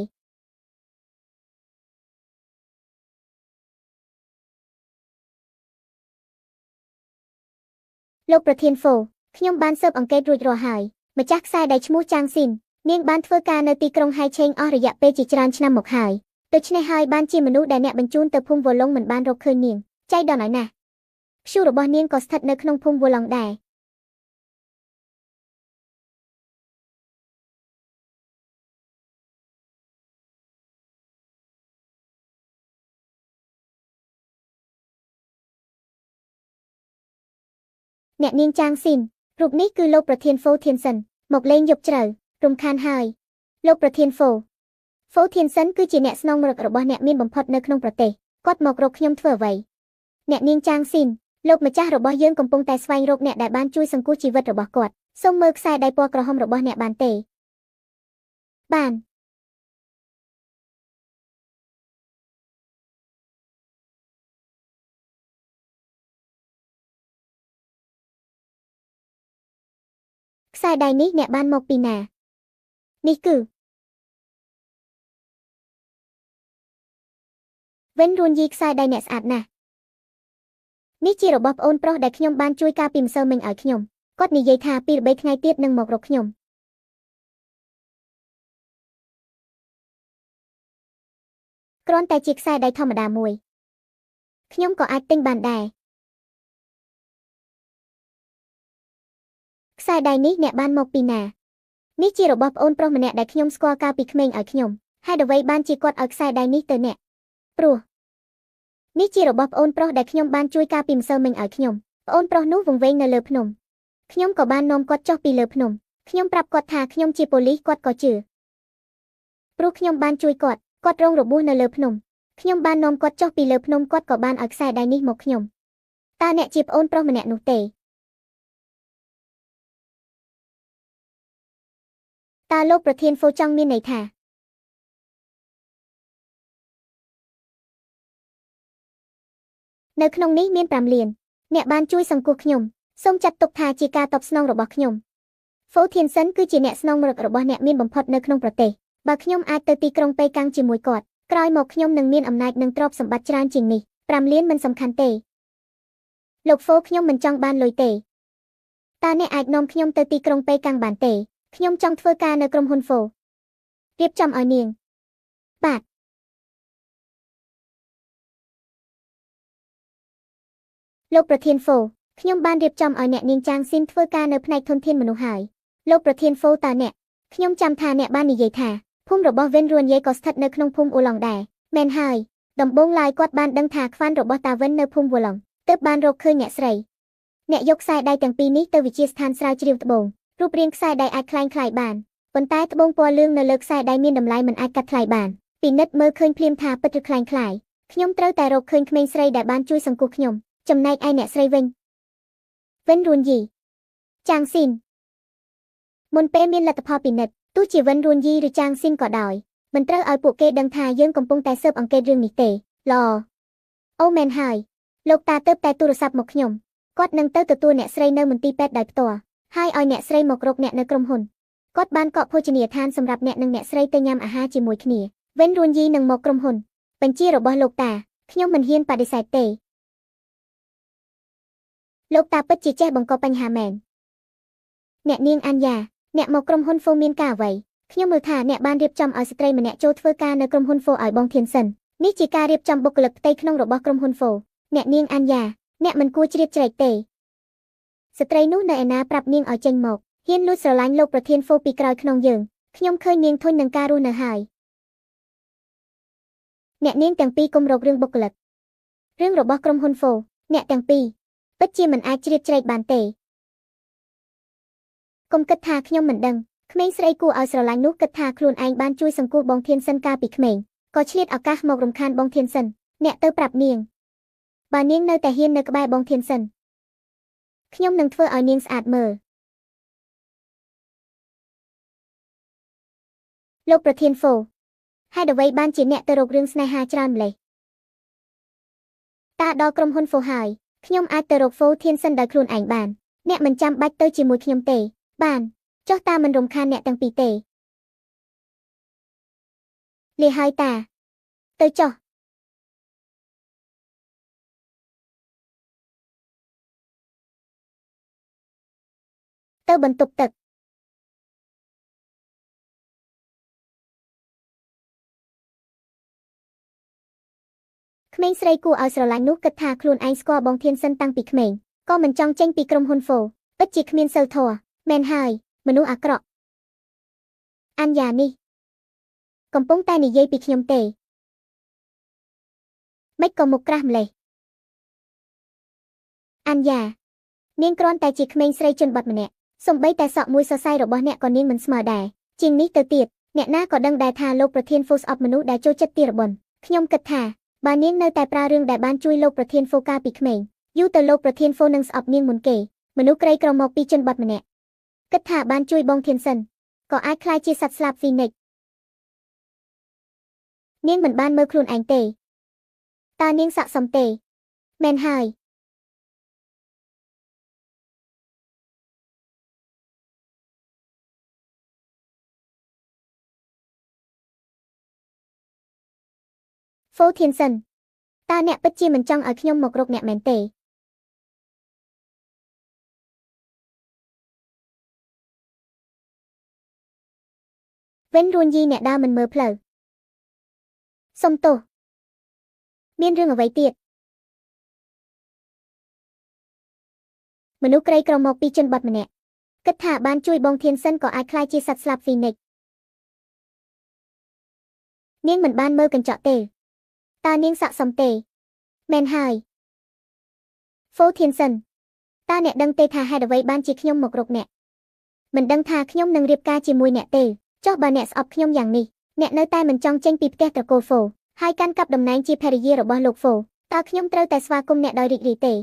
លោកប្រធានហ្វូខ្ញុំបានស៊ើបអង្កេតរួចរាល់ហើយម្ចាស់ខ្សែដៃឈ្មោះចាងស៊ីននាងបានធ្វើការនៅទីក្រុងហៃឆេងអស់រយៈពេលជាច្រើនឆ្នាំមកហើយដូច្នេះហើយបានជាមនុស្សដែលអ្នកបញ្ជូនទៅភូមិវឡុងមិនបានរកឃើញនាងចៃដន្យឲ្យណាស់ព្យុរបស់នាងក៏ស្ថិតនៅក្នុងភូមិវឡុងដែរ អ្នកនាងចាងស៊ីនរូបនេះគឺលោកប្រធានហ្វូធានសិនមកលេងយប់ជ្រៅរំខានហើយលោកប្រធានហ្វូធានសិនគឺជាអ្នកស្នងមរករបស់អ្នកមានបំផុតនៅក្នុងប្រទេសគាត់មករកខ្ញុំធ្វើអ្វីអ្នកនាងចាងស៊ីនលោកម្ចាស់របស់យើងកំពុងតែស្វែងរកអ្នកដែលបានជួយសង្គ្រោះជីវិតរបស់គាត់សូមមើលខ្សែដៃពណ៌ក្រហមរបស់អ្នកបានទេបានខ្សែដៃនេះអ្នកបានមកពីណានេះគឺវិនរួនយីខ្សែដៃអ្នកស្អាតណាស់នេះជារបស់ប្អូនប្រុសដែលខ្ញុំបានជួយការពីម្សិលមិញឲ្យខ្ញុំគាត់និយាយថា2 ឬ3ថ្ងៃទៀតនឹងមករកខ្ញុំគ្រាន់តែជាខ្សែដៃធម្មតាមួយខ្ញុំក៏អាចទិញបានដែរខ្សែដៃនេះអ្នកបានមកពីណានេះជារបស់ប្អូនប្រុសម្នាក់ដែលខ្ញុំស្គាល់កាលពីក្មេងឲ្យខ្ញុំហេតុអ្វីបានជាគាត់ឲ្យខ្សែដៃនេះទៅអ្នកព្រោះនេះជារបស់ប្អូនប្រុសដែលខ្ញុំបានជួយការពីម្សិលមិញឲ្យខ្ញុំប្អូនប្រុសនោះវង្វេងនៅលើភ្នំខ្ញុំក៏បាននាំគាត់ចុះពីលើភ្នំខ្ញុំប្រាប់គាត់ថាខ្ញុំជាប៉ូលីសគាត់ក៏ជឿព្រោះខ្ញុំបានជួយគាត់គាត់រងរបួសនៅលើភ្នំខ្ញុំបាននាំគាត់ចុះពីលើភ្នំគាត់ក៏បានឲ្យខ្សែដៃនេះមកខ្ញុំតើអ្នកជាប្អូនប្រុសម្នាក់នោះទេតើលោកប្រធានហ្វូចង់មានន័យថានៅក្នុងនេះមាន5លានអ្នកបានជួយសង្គ្រោះខ្ញុំសូមចាត់ទុកថាជាការតបស្នងរបស់ខ្ញុំហ្វូធានសិនគឺជាអ្នកស្នងមរករបស់អ្នកមានបំផុតនៅក្នុងប្រទេសបើខ្ញុំអាចទៅទីក្រុងប៉េកាំងជាមួយគាត់ក្រោយមកខ្ញុំនឹងមានអំណាចនិងទ្រព្យសម្បត្តិច្រើនជាងនេះ5លានមិនសំខាន់ទេលោកហ្វូខ្ញុំមិនចង់បានលុយទេតើអ្នកអាចនាំខ្ញុំទៅទីក្រុងប៉េកាំងបានទេខ្ញុំចង់ធ្វើការនៅក្រុមហ៊ុនហ្វូរៀបចំឲ្យនាងបាទលោកប្រធានហ្វូខ្ញុំបានរៀបចំឲ្យអ្នកនាងចាងស៊ីនធ្វើការនៅផ្នែកធនធានមនុស្សហើយលោកប្រធានហ្វូតើអ្នកខ្ញុំចាំថាអ្នកបាននិយាយថាភូមិរបស់វិនរួនយេក៏ស្ថិតនៅក្នុងភូមិអ៊ូឡុងដែរមែនហើយដំបូងឡើយគាត់បានដឹងថាខ្វាន់របស់តាវិននៅភូមិវូឡុងទើបបានរកឃើញអ្នកស្រីអ្នកយកខ្សែដៃទាំងពីរនេះទៅវិទ្យាស្ថានស្រាវជ្រាវត្បូងរូបរាងខ្សែដៃអាចក្លែងក្លាយបានប៉ុន្តែត្បូងពណ៌លឿងនៅលើខ្សែដៃមានតម្លៃមិនអាចកាត់ថ្លៃបានពិនិត្យមើលឃើញភ្លាមថាពិតឬក្លែងក្លាយខ្ញុំត្រូវតែរកឃើញក្មេងស្រីដែលបានជួយសង្គ្រោះខ្ញុំចំណែកឯអ្នកស្រីវិញវិនរួនយីចាងស៊ីនមុនពេលមានលទ្ធផលពិនិត្យទោះជាវិនរួនយីឬចាងស៊ីនក៏ដោយមិនត្រូវឲ្យពួកគេដឹងថាយើងកំពុងតែស៊ើបអង្កេតរឿងនេះទេល្អអូមែនហើយលោកតាទៅតែទូរស័ព្ទមកខ្ញុំគាត់នឹងទៅទទួលអ្នកស្រីនៅមន្ទីរពេទ្យដោយផ្ទាល់ហើយឲ្យអ្នកស្រីមករកអ្នកនៅក្រុមហ៊ុនគាត់បានកក់ភោជនីយដ្ឋានសម្រាប់អ្នកនិងអ្នកស្រីទៅញ៉ាំអាហារជាមួយគ្នាវិនរួនយីនឹងមកក្រុមហ៊ុនបញ្ជារបស់លោកតាខ្ញុំមិនហ៊ានបដិសេធទេលោកតាពិតជាចេះបង្កបញ្ហាមែនអ្នកនាងអានយ៉ាអ្នកមកក្រុមហ៊ុនហ្វូមានការអ្វីខ្ញុំមើលថាអ្នកបានរៀបចំឲ្យស្ត្រីម្នាក់ចូលធ្វើការនៅក្រុមហ៊ុនហ្វូឲ្យបងធានសិននេះជាការរៀបចំបុគ្គលិកផ្ទៃក្នុងរបស់ក្រុមហ៊ុនហ្វូអ្នកនាងអានយ៉ាអ្នកមិនគួរជ្រៀតជ្រែកទេស្ត្រីនោះនៅឯណាប្រាប់នាងឲ្យចេញមកហ៊ានលួចស្រឡាញ់លោកប្រធានហ្វូពីក្រោយខ្នងយើងខ្ញុំឃើញនាងធុញនឹងការរស់នៅហើយអ្នកនាងទាំងពីរគុំរករឿងបុគ្គលិករឿងរបស់ក្រុមហ៊ុនហ្វូអ្នកទាំងពីរពិតជាមិនអាចជ្រៀតជ្រែកបានទេកុំគិតថាខ្ញុំមិនដឹងក្មេងស្រីគួរឲ្យស្រឡាញ់នោះគិតថាខ្លួនឯងបានជួយសង្គ្រោះបងធានសិនកាលពីក្មេងក៏ឆ្លៀតឱកាសមករំខានបងធានសិនអ្នកទៅប្រាប់នាងបើនាងនៅតែហ៊ាននៅក្បែរបងធានសិនខ្ញុំនឹងធ្វើឲ្យនាងស្អាតមើលលោកប្រធានហ្វូហេតុអ្វីបានជាអ្នកទៅរករឿងស្នេហាច្រើនម្ល៉េះតាដល់ក្រុមហ៊ុនហ្វូហើយខ្ញុំអាចទៅរកហ្វូធានសិនដោយខ្លួនឯងបានអ្នកមិនចាំបាច់ទៅជាមួយខ្ញុំទេបានចុះតាមិនរំខានអ្នកទាំងពីរទេលាហើយតាទៅចុះទៅបន្ទប់ទឹកក្មេងស្រីគួរឲ្យស្រឡាញ់នោះគិតថាខ្លួនឯងស្គាល់បងធានសិនតាំងពីក្មេងក៏មិនចង់ចេញពីក្រុមហ៊ុនហ្វូពិតជាគ្មានសិលធម៌មែនហើយមនុស្សអាក្រក់អានយ៉ានេះកំពុងតែនិយាយពីខ្ញុំទេមិនក៏មុខក្រាស់ម្លេះអានយ៉ា នាងគ្រាន់តែជាក្មេងស្រីជនបទម្នាក់សូម្បីតែសក់មួយសរសៃរបស់អ្នកក៏នាងមិនស្មើដែរជាងនេះទៅទៀតអ្នកណាក៏ដឹងដែរថាលោកប្រធានហ្វូស្អប់មនុស្សដែលចូលចិត្តទារបនខ្ញុំគិតថាបើនាងនៅតែប្រើរឿងដែលបានជួយលោកប្រធានហ្វូកាលពីក្មេងយូរទៅលោកប្រធានហ្វូនឹងស្អប់នាងមុនគេមនុស្សក្រីក្រមកពីជនបទម្នាក់គិតថាបានជួយបងធានសិនក៏អាចក្លាយជាសត្វស្លាបហ្វីនិកនាងមិនបានមើលខ្លួនឯងទេតើនាងស័ក្តិសមទេមែនហើយហ្វូធានសិនតើអ្នកពិតជាមិនចង់ឲ្យខ្ញុំមករកអ្នកមែនទេវិញរួនយីអ្នកដើរមិនមើលផ្លូវសុំទោសមានរឿងអ្វីទៀតមនុស្សក្រីក្រមកពីជនបទម្នាក់គិតថាបានជួយបងធានសិនក៏អាចក្លាយជាសត្វស្លាបហ្វីនិកនាងមិនបានមើលកញ្ចក់ទេតើនាងស័ក្តិសមទេមែនហើយហ្វូធានសិនតើអ្នកដឹងទេថាហេតុអ្វីបានជាខ្ញុំមករកអ្នកមិនដឹងថាខ្ញុំនឹងរៀបការជាមួយអ្នកទេចុះបើអ្នកស្អប់ខ្ញុំយ៉ាងនេះអ្នកនៅតែមិនចង់ចេញពីផ្ទះត្រកូលហ្វូហើយកាន់កាប់តំណែងជាភរិយារបស់លោកហ្វូតើខ្ញុំត្រូវតែស្វាគមន៍អ្នកដោយរីករាយទេ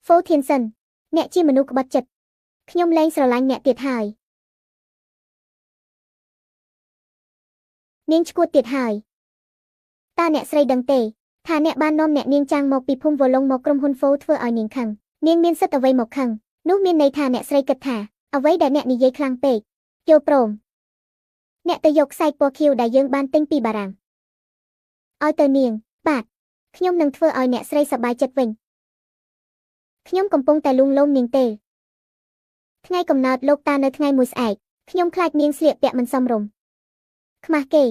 ហ្វូធានសិនអ្នកជាមនុស្សក្បត់ចិត្តខ្ញុំលែងស្រឡាញ់អ្នកទៀតហើយនាងឈួតទៀតហើយតើអ្នកស្រីដឹងទេថាអ្នកបាននាំអ្នកនាងចាងមកពីភូមិវឡុងមកក្រុមហ៊ុនហ្វូធ្វើឲ្យនាងខឹងនាងមានសិទ្ធិអ្វីមកខឹងនោះមានន័យថាអ្នកស្រីគិតថាអ្វីដែលអ្នកនិយាយខ្លាំងពេកយល់ព្រមអ្នកទៅយកខ្សែពណ៌ខៀវដែលយើងបានទិញពីបារាំងឲ្យទៅនាងបាទខ្ញុំនឹងធ្វើឲ្យអ្នកស្រីសប្បាយចិត្តវិញខ្ញុំកំពុងតែលួងលោមនាងទេថ្ងៃកំណើតលោកតានៅថ្ងៃមួយស្អែកខ្ញុំខ្លាចនាងស្លៀកពាក់មិនសមរម្យខ្មាស់គេ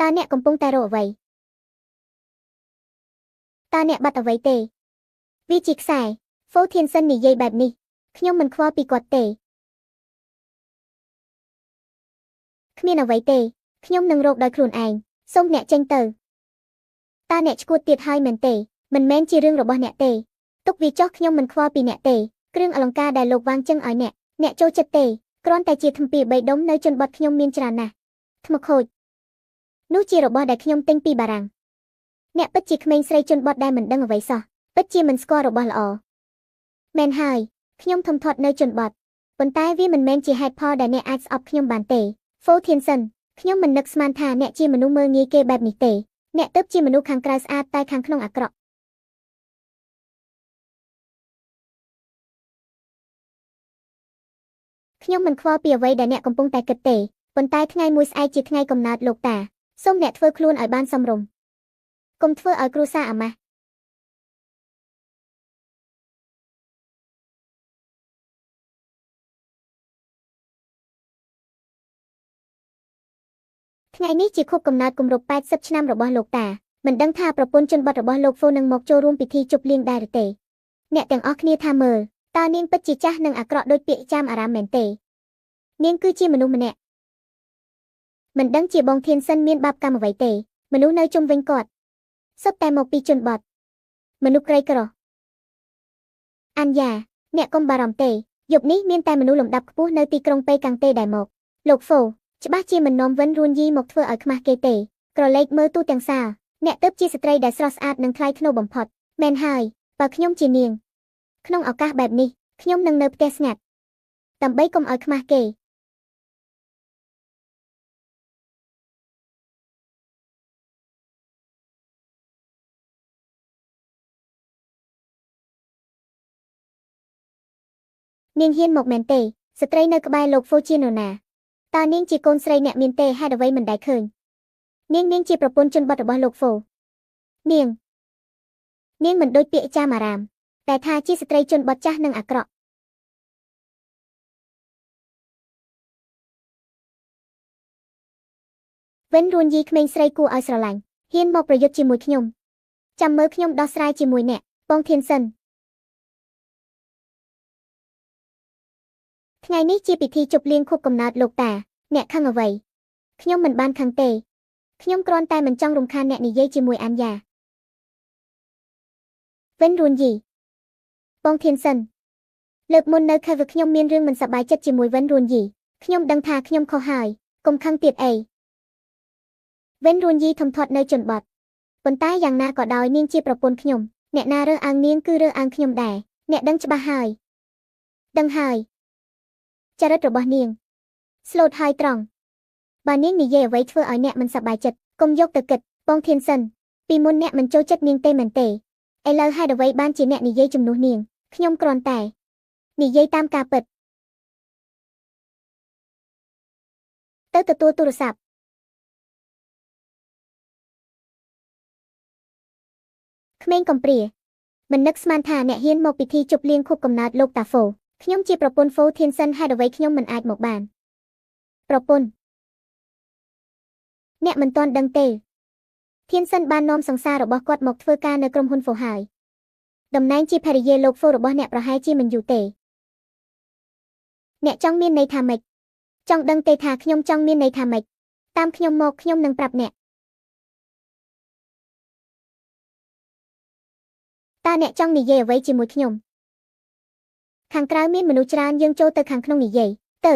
តើអ្នកកំពុងតែរកអ្វីតើអ្នកបាត់អ្វីទេវាជាខ្សែហ្វូធានសិននិយាយបែបនេះខ្ញុំមិនខ្វល់ពីគាត់ទេគ្មានអ្វីទេខ្ញុំនឹងរកដោយខ្លួនឯងសូមអ្នកចេញទៅតើអ្នកឈួតទៀតហើយមែនទេមិនមែនជារឿងរបស់អ្នកទេទុកវាចុះខ្ញុំមិនខ្វល់ពីអ្នកទេគ្រឿងអលង្ការដែលលោកវាងចឹងឲ្យអ្នកអ្នកចូលចិត្តទេគ្រាន់តែជាថ្មពី3ដុំនៅជនបទខ្ញុំមានច្រើនណាស់ថ្មខូចនោះជារបស់ដែលខ្ញុំទិញពីបារាំងអ្នកពិតជាក្មេងស្រីជនបទដែលមិនដឹងអ្វីសោះពិតជាមិនស្គាល់របស់ល្អមែនហើយខ្ញុំធំធាត់នៅជនបទប៉ុន្តែវាមិនមែនជាហេតុផលដែលអ្នកអាចស្អប់ខ្ញុំបានទេហ្វូធានសិនខ្ញុំមិននឹកស្មានថាអ្នកជាមនុស្សមើលងាយគេបែបនេះទេអ្នកទើបជាមនុស្សខាងក្រៅស្អាតតែខាងក្នុងអាក្រក់ខ្ញុំមិនខ្វល់ពីអ្វីដែលអ្នកកំពុងតែគិតទេប៉ុន្តែថ្ងៃមួយស្អែកជាថ្ងៃកំណើតលោកតាសូមអ្នកធ្វើខ្លួនឲ្យបានសមរម្យកុំធ្វើឲ្យគ្រួសារអាម៉ាស់ថ្ងៃនេះជាខួបកំណើតគម្រប់80ឆ្នាំរបស់លោកតាមិនដឹងថាប្រពន្ធជនបទរបស់លោកហ្វូនឹងមកចូលរួមពិធីជប់លៀងដែរឬទេអ្នកទាំងអស់គ្នាថាមើលតើនាងពិតជាចាស់និងអាក្រក់ដូចពាក្យចាមអារាមមែនទេនាងគឺជាមនុស្សម្នាក់មិនដឹងជាបងធានសិនមានបាបកម្មអ្វីទេមនុស្សនៅជុំវិញគាត់សុទ្ធតែមកពីជនបទមនុស្សក្រីក្រអញ្ញាអ្នកកុំបារម្ភទេយប់នេះមានតែមនុស្សលំដាប់ខ្ពស់នៅទីក្រុងប៉េកាំងទេដែលមកលោកហ្វូច្បាស់ជាមិននាំវិនរួនយីមកធ្វើឲ្យខ្មាស់គេទេក្រឡេកមើលទូទាំងសាលអ្នកទើបជាស្ត្រីដែលស្រស់ស្អាតនិងថ្លៃថ្នូរបំផុតមែនហើយបើខ្ញុំជានាងក្នុងឱកាសបែបនេះខ្ញុំនឹងនៅផ្ទះស្ងាត់ដើម្បីកុំឲ្យខ្មាស់គេនាងហ៊ានមកមែនទេស្ត្រីនៅក្បែរលោកហ្វូជានរណាតើនាងជាកូនស្រីអ្នកមានទេហេតុអ្វីមិនដែលឃើញនាងជាប្រពន្ធជនបទរបស់លោកហ្វូនាងមិនដូចពាក្យចាមអារាមតែថាជាស្ត្រីជនបទចាស់និងអាក្រក់ វិញរួនយីក្មេងស្រីគួរឲ្យស្រឡាញ់ហ៊ានមកប្រយុទ្ធជាមួយខ្ញុំចាំមើលខ្ញុំដោះស្រាយជាមួយអ្នកបងធានសិនថ្ងៃនេះជាពិធីជប់លៀងខួបកំណើតលោកតាអ្នកខឹងអ្វីខ្ញុំមិនបានខឹងទេ ខ្ញុំគ្រាន់តែមិនចង់រំខានអ្នកនិយាយជាមួយអានយ៉ាវិនរួនយីបងធានសិនលើកមុននៅខេវខ្ញុំមានរឿងមិនសប្បាយចិត្តជាមួយវិនរួនយីខ្ញុំដឹងថាខ្ញុំខុសហើយកុំខឹងទៀតអីវិនរួនយីធំធាត់នៅជនបទប៉ុន្តែយ៉ាងណាក៏ដោយនាងជាប្រពន្ធខ្ញុំអ្នកណារើសអើងនាងគឺរើសអើងខ្ញុំដែរអ្នកដឹងច្បាស់ហើយដឹងហើយចរិតរបស់នាងស្លូតហើយត្រង់បើនាងនិយាយអ្វីធ្វើឲ្យអ្នកមិនសប្បាយចិត្តកុំយកទៅគិតបងធានសិនពីមុនអ្នកមិនចូលចិត្តនាងទេមែនទេឥឡូវហេតុអ្វីបានជាអ្នកនិយាយជំនួសនាងខ្ញុំគ្រាន់តែនិយាយតាមការពិតទៅទទួលទូរស័ព្ទក្មេងកំព្រាមិននឹកស្មានថាអ្នកហ៊ានមកពិធីជប់លៀងខួបកំណើតលោកតាហ្វូខ្ញុំជាប្រពន្ធហ្វូធានសិនហេតុអ្វីខ្ញុំមិនអាចមកបានប្រពន្ធអ្នកមិនទាន់ដឹងទេធានសិនបាននាំសង្សាររបស់គាត់មកធ្វើការនៅក្រុមហ៊ុនហ្វូហើយតំណែងជាភរិយាលោកហ្វូរបស់អ្នកប្រហែលជាមិនយូរទេអ្នកចង់មានន័យថាម៉េចចង់ដឹងទេថាខ្ញុំចង់មានន័យថាម៉េចតាមខ្ញុំមកខ្ញុំនឹងប្រាប់អ្នកតើអ្នកចង់និយាយអ្វីជាមួយខ្ញុំខាងក្រៅមានមនុស្សច្រើនយើងចូលទៅខាងក្នុងនិយាយទៅ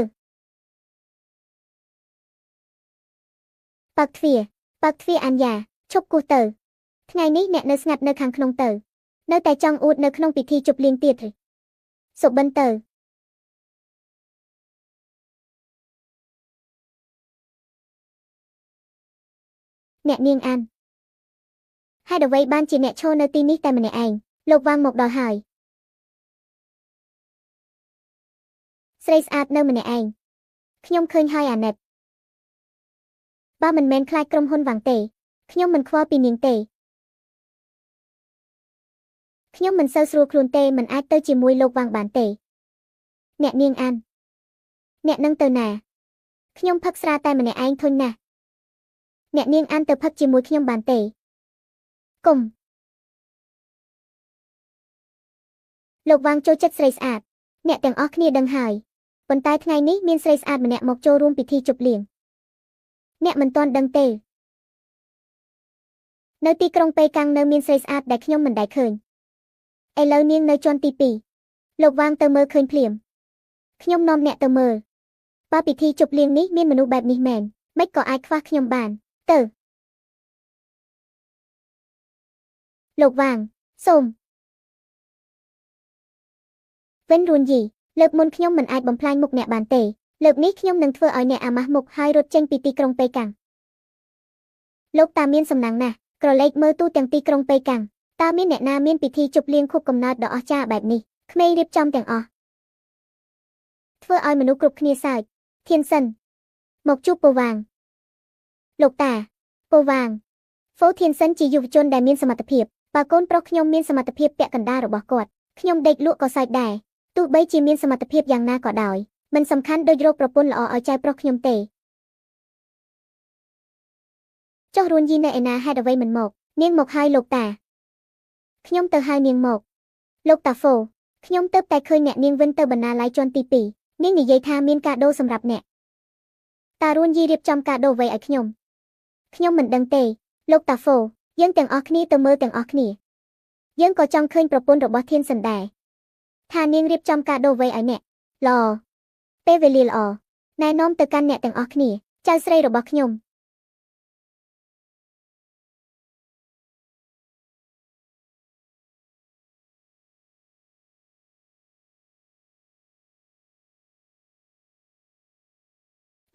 បើកទ្វារបើកទ្វារអានយ៉ាឈប់គោះទៅថ្ងៃនេះអ្នកនៅស្ងាត់នៅខាងក្នុងទៅនៅតែចង់អួតនៅក្នុងពិធីជប់លៀងទៀតឬសុបិនទៅអ្នកនាងអានហេតុអ្វីបានជាអ្នកឈរនៅទីនេះតែម្នាក់ឯងលោកវាងមកដល់ហើយស្រីស្អាតនៅម្នាក់ឯងខ្ញុំឃើញហើយអាណិតបើមិនមែនខ្លាចក្រុមហ៊ុនវាងទេខ្ញុំមិនខ្វល់ពីនាងទេខ្ញុំមិនសូវស្រួលខ្លួនទេមិនអាចទៅជាមួយលោកវាងបានទេអ្នកនាងអានអ្នកនឹងទៅណាខ្ញុំផឹកស្រាតែម្នាក់ឯងធុញណាស់អ្នកនាងអានទៅផឹកជាមួយខ្ញុំបានទេគុំលោកវាងចូលចិត្តស្រីស្អាតអ្នកទាំងអស់គ្នាដឹងហើយប៉ុន្តែថ្ងៃនេះមានស្រីស្អាតម្នាក់មកចូលរួមពិធីជប់លៀងអ្នកមិនទាន់ដឹងទេនៅទីក្រុងប៉េកាំងនៅមានស្រីស្អាតដែលខ្ញុំមិនដែលឃើញឥឡូវនាងនៅជាន់ទី2លោកវាងទៅមើលឃើញភ្លាមខ្ញុំនាំអ្នកទៅមើលបើពិធីជប់លៀងនេះមានមនុស្សបែបនេះមែនម៉េចក៏អាចខ្វះខ្ញុំបានទៅលោកវាងសូមវិនរួនយីលើកមុនខ្ញុំមិនអាចបំផ្លាញមុខអ្នកបានទេលើកនេះខ្ញុំនឹងធ្វើឲ្យអ្នកអាម៉ាស់មុខហើយរត់ចេញពីទីក្រុងប៉េកាំងលោកតាមានសំណាងណាស់ក្រឡេកមើលទូទាំងទីក្រុងប៉េកាំងតើមានអ្នកណាមានពិធីជប់លៀងខួបកំណើតដ៏អស្ចារ្យបែបនេះក្មេងរៀបចំទាំងអស់ធ្វើឲ្យមនុស្សគ្រប់គ្នាសើចធានសិនមកជួបពូវាងលោកតាពូវាងហ្វូធានសិនជាយុវជនដែលមានសមត្ថភាពបើកូនប្រុសខ្ញុំមានសមត្ថភាពពាក់កណ្ដាលរបស់គាត់ខ្ញុំដេកលក់ក៏សើចដែរទោះបីជាមានសមត្ថភាពយ៉ាងណាក៏ដោយមិនសំខាន់ដូចរកប្រពន្ធល្អឲ្យចៅប្រុសខ្ញុំទេចុះរួនយីនៅឯណាហេតុអ្វីមិនមកនាងមកហើយលោកតាខ្ញុំទៅហៅនាងមកលោកតាហ្វូខ្ញុំទៅតែឃើញអ្នកនាងវិនទៅបណ្ណាល័យជាន់ទី2នាងនិយាយថាមានកាដូសម្រាប់អ្នកតារួនយីរៀបចំកាដូអ្វីឲ្យខ្ញុំខ្ញុំមិនដឹងទេលោកតាហ្វូយើងទាំងអស់គ្នាទៅមើលទាំងអស់គ្នាយើងក៏ចង់ឃើញប្រពន្ធរបស់ធានសិនដែរថានាងរៀបចំកាដូអ្វីឲ្យអ្នកល្អពេលវេលាល្អណែនាំទៅកាន់អ្នកទាំងអស់គ្នាចៅស្រីរបស់ខ្ញុំ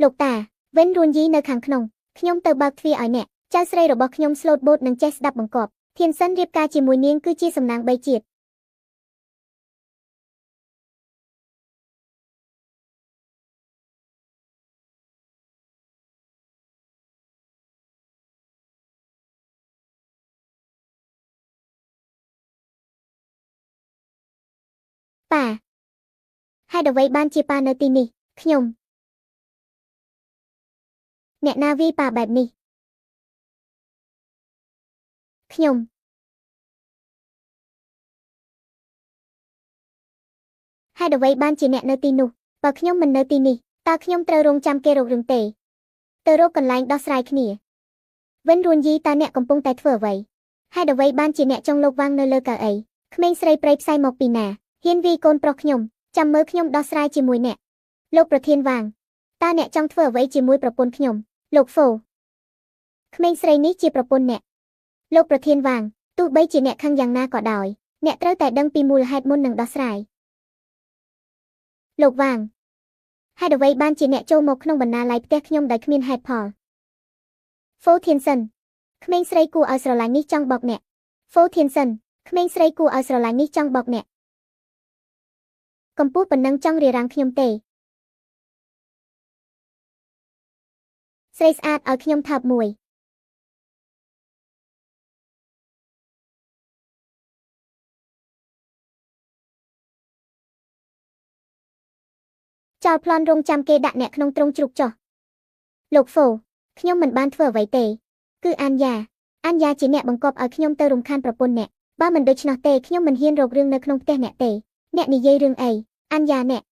លោកតាវិនរួនយីនៅខាងក្នុងខ្ញុំទៅបើកទ្វារឲ្យអ្នកចៅស្រីរបស់ខ្ញុំស្លូតបូតនិងចេះស្ដាប់បង្គាប់ធានសិនរៀបការជាមួយនាងគឺជាសំណាងបីជាតិប៉ាហេតុអ្វីបានជាប៉ានៅទីនេះខ្ញុំអ្នកណាវាយប៉ាបែបនេះខ្ញុំហេតុអ្វីបានជាអ្នកនៅទីនោះបើខ្ញុំមិននៅទីនេះតើខ្ញុំត្រូវរងចាំគេរករឿងទេទៅរកកន្លែងដោះស្រាយគ្នា វិនរួនយីតើអ្នកកំពុងតែធ្វើអ្វីហេតុអ្វីបានជាអ្នកចង់លោកវាងនៅលើកៅអីក្មេងស្រីព្រៃផ្សៃមកពីណាហ៊ានវីកូនប្រុសខ្ញុំចាំមើលខ្ញុំដោះស្រាយជាមួយអ្នកលោកប្រធានវាងតើអ្នកចង់ធ្វើអ្វីជាមួយប្រពន្ធខ្ញុំលោកហ្វូក្មេងស្រីនេះជាប្រពន្ធអ្នកលោកប្រធានវាងទោះបីជាអ្នកខឹងយ៉ាងណាក៏ដោយអ្នកត្រូវតែដឹងពីមូលហេតុមុននឹងដោះស្រាយលោកវាងហេតុអ្វីបានជាអ្នកចូលមកក្នុងបណ្ណាល័យផ្ទះខ្ញុំដោយគ្មានហេតុផលហ្វូធានសិនក្មេងស្រីគួរឲ្យស្រឡាញ់នេះចង់បោកអ្នកហ្វូធានសិនក្មេងស្រីគួរឲ្យស្រឡាញ់នេះចង់បោកអ្នកកម្ពស់ប៉ុណ្ណឹងចង់រារាំងខ្ញុំទេស្រីស្អាតឲ្យខ្ញុំថើបមួយចោលប្លន់រងចាំគេដាក់អ្នកក្នុងទ្រុងជ្រូកចុះលោកហ្វូខ្ញុំមិនបានធ្វើអ្វីទេគឺអានយ៉ាអានយ៉ាជាអ្នកបង្គាប់ឲ្យខ្ញុំទៅរំខានប្រពន្ធអ្នកបើមិនដូច្នោះទេខ្ញុំមិនហ៊ានរករឿងនៅក្នុងផ្ទះអ្នកទេអ្នកនិយាយរឿងអីអានយ៉ាអ្នក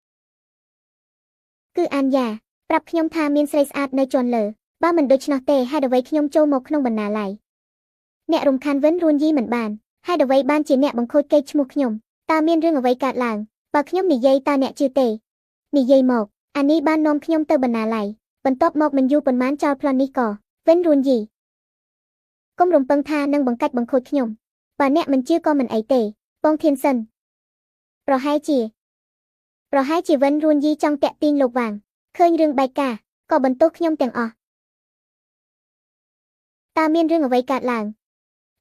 គឺអានយ៉ាប្រាប់ខ្ញុំថាមានស្រីស្អាតនៅជាន់លើបើមិនដូច្នោះទេហេតុអ្វីខ្ញុំចូលមកក្នុងបណ្ណាល័យអ្នករំខានវិនរួនយីមិនបានហេតុអ្វីបានជាអ្នកបង្ខូចកេរ្តិ៍ឈ្មោះខ្ញុំតើមានរឿងអ្វីកើតឡើងបើខ្ញុំនិយាយតើអ្នកជឿទេនិយាយមកអានេះបាននាំខ្ញុំទៅបណ្ណាល័យបន្ទាប់មកមិនយូរប៉ុន្មានចោលប្លន់នេះក៏វិនរួនយីកុំរំពឹងថានឹងបង្កាច់បង្ខូចខ្ញុំបើអ្នកមិនជឿក៏មិនអីទេបងធានសិនប្រហែលជាវិនរួនយីចង់តាក់ទាញលោកវាងឃើញរឿងបែកការក៏បន្ទោសខ្ញុំទាំងអស់តើមានរឿងអ្វីកើតឡើង